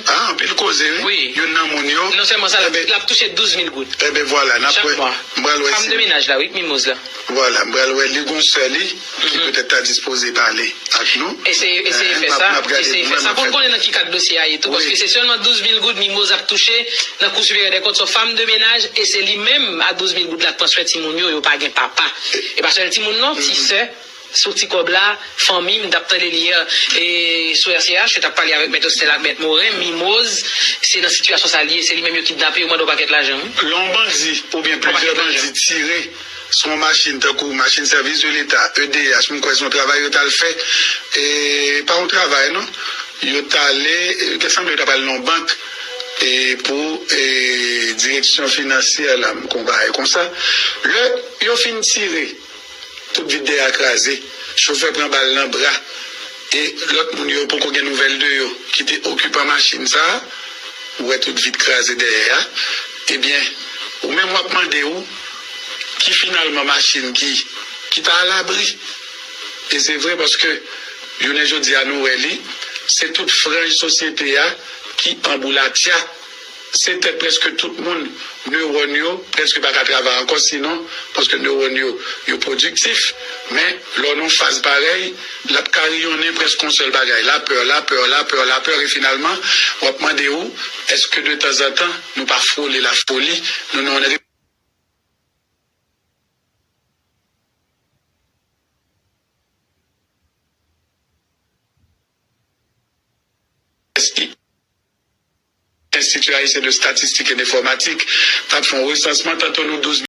A, anpil koze, wi. Youn nan moun yo. Non sèlman sa, l ap touche douz mil goud. Enben, vwala, n ap wè. M pral wè si. Fanm de menaj la, wi, Mimoz la. Vwala, m pral wè li gon sè li ki petèt ta dispoze pale ak nou. Eseye, eseye fè sa, eseye fè sa. Fò n konnen nan ki kad dosye a ye tou, paske se sèlman douz mil goud Mimoz ap touche nan Cour supérieure des comptes, se yon fanm de menaj, e se li menm a douz mil goud la k transfè timoun yo, yo pa gen papa. E pa sèl timoun non, ti sè, sou ti kòb la, fanmi, m t ap tande li yè, e sou R C H, yo t ap pale avèk Mèt Ostel ak Mèt Moren, Mimoz, se nan sitiyasyon sa l ye, se li menm yo kidnape, yo mande yon pakèt lajan, wi. Lè yon bandi oubyen plizyè bandi tire sou yon machin tankou machin sèvis de leta, E D H, m kwè se yon travay yo t al fè, e pa yon travay non, yo t ale, e, te sanble yo t ap al nan yon bank, e pou, e, direksyon finansyè la, m kwè yon bagay konsa. Lè yo fin tire, tout vit dèyè a kraze. Chofè pran bal nan bra. E lòt moun yo poko gen nouvèl de yo, ki te okipan machin sa a, ou wè tout vit kraze dèyè a. Ebyen, ou menm w ap mande w, ki finalman machin ki, ki ta alabri? E se vre paske, jounen jodi a, nou wè li, se tout franj sosyete a ki anboulatya. Se tèt prèske tout moun, newòn yo prèske pa ka travay ankò, sinon, paske newòn yo, yo pwodiktif. Men, lè w nan yon faz parèy, l ap kariyonnen prèske yon sèl bagay, lapè, lapè, lapè, lapè, e finalman, w ap mande w, èske de tanzantan, nou pa frole lafoli, nou nan yon Enstiti Ayisyen de Statistik e Enfòmatik t ap fè yon resansman, tanto nou douz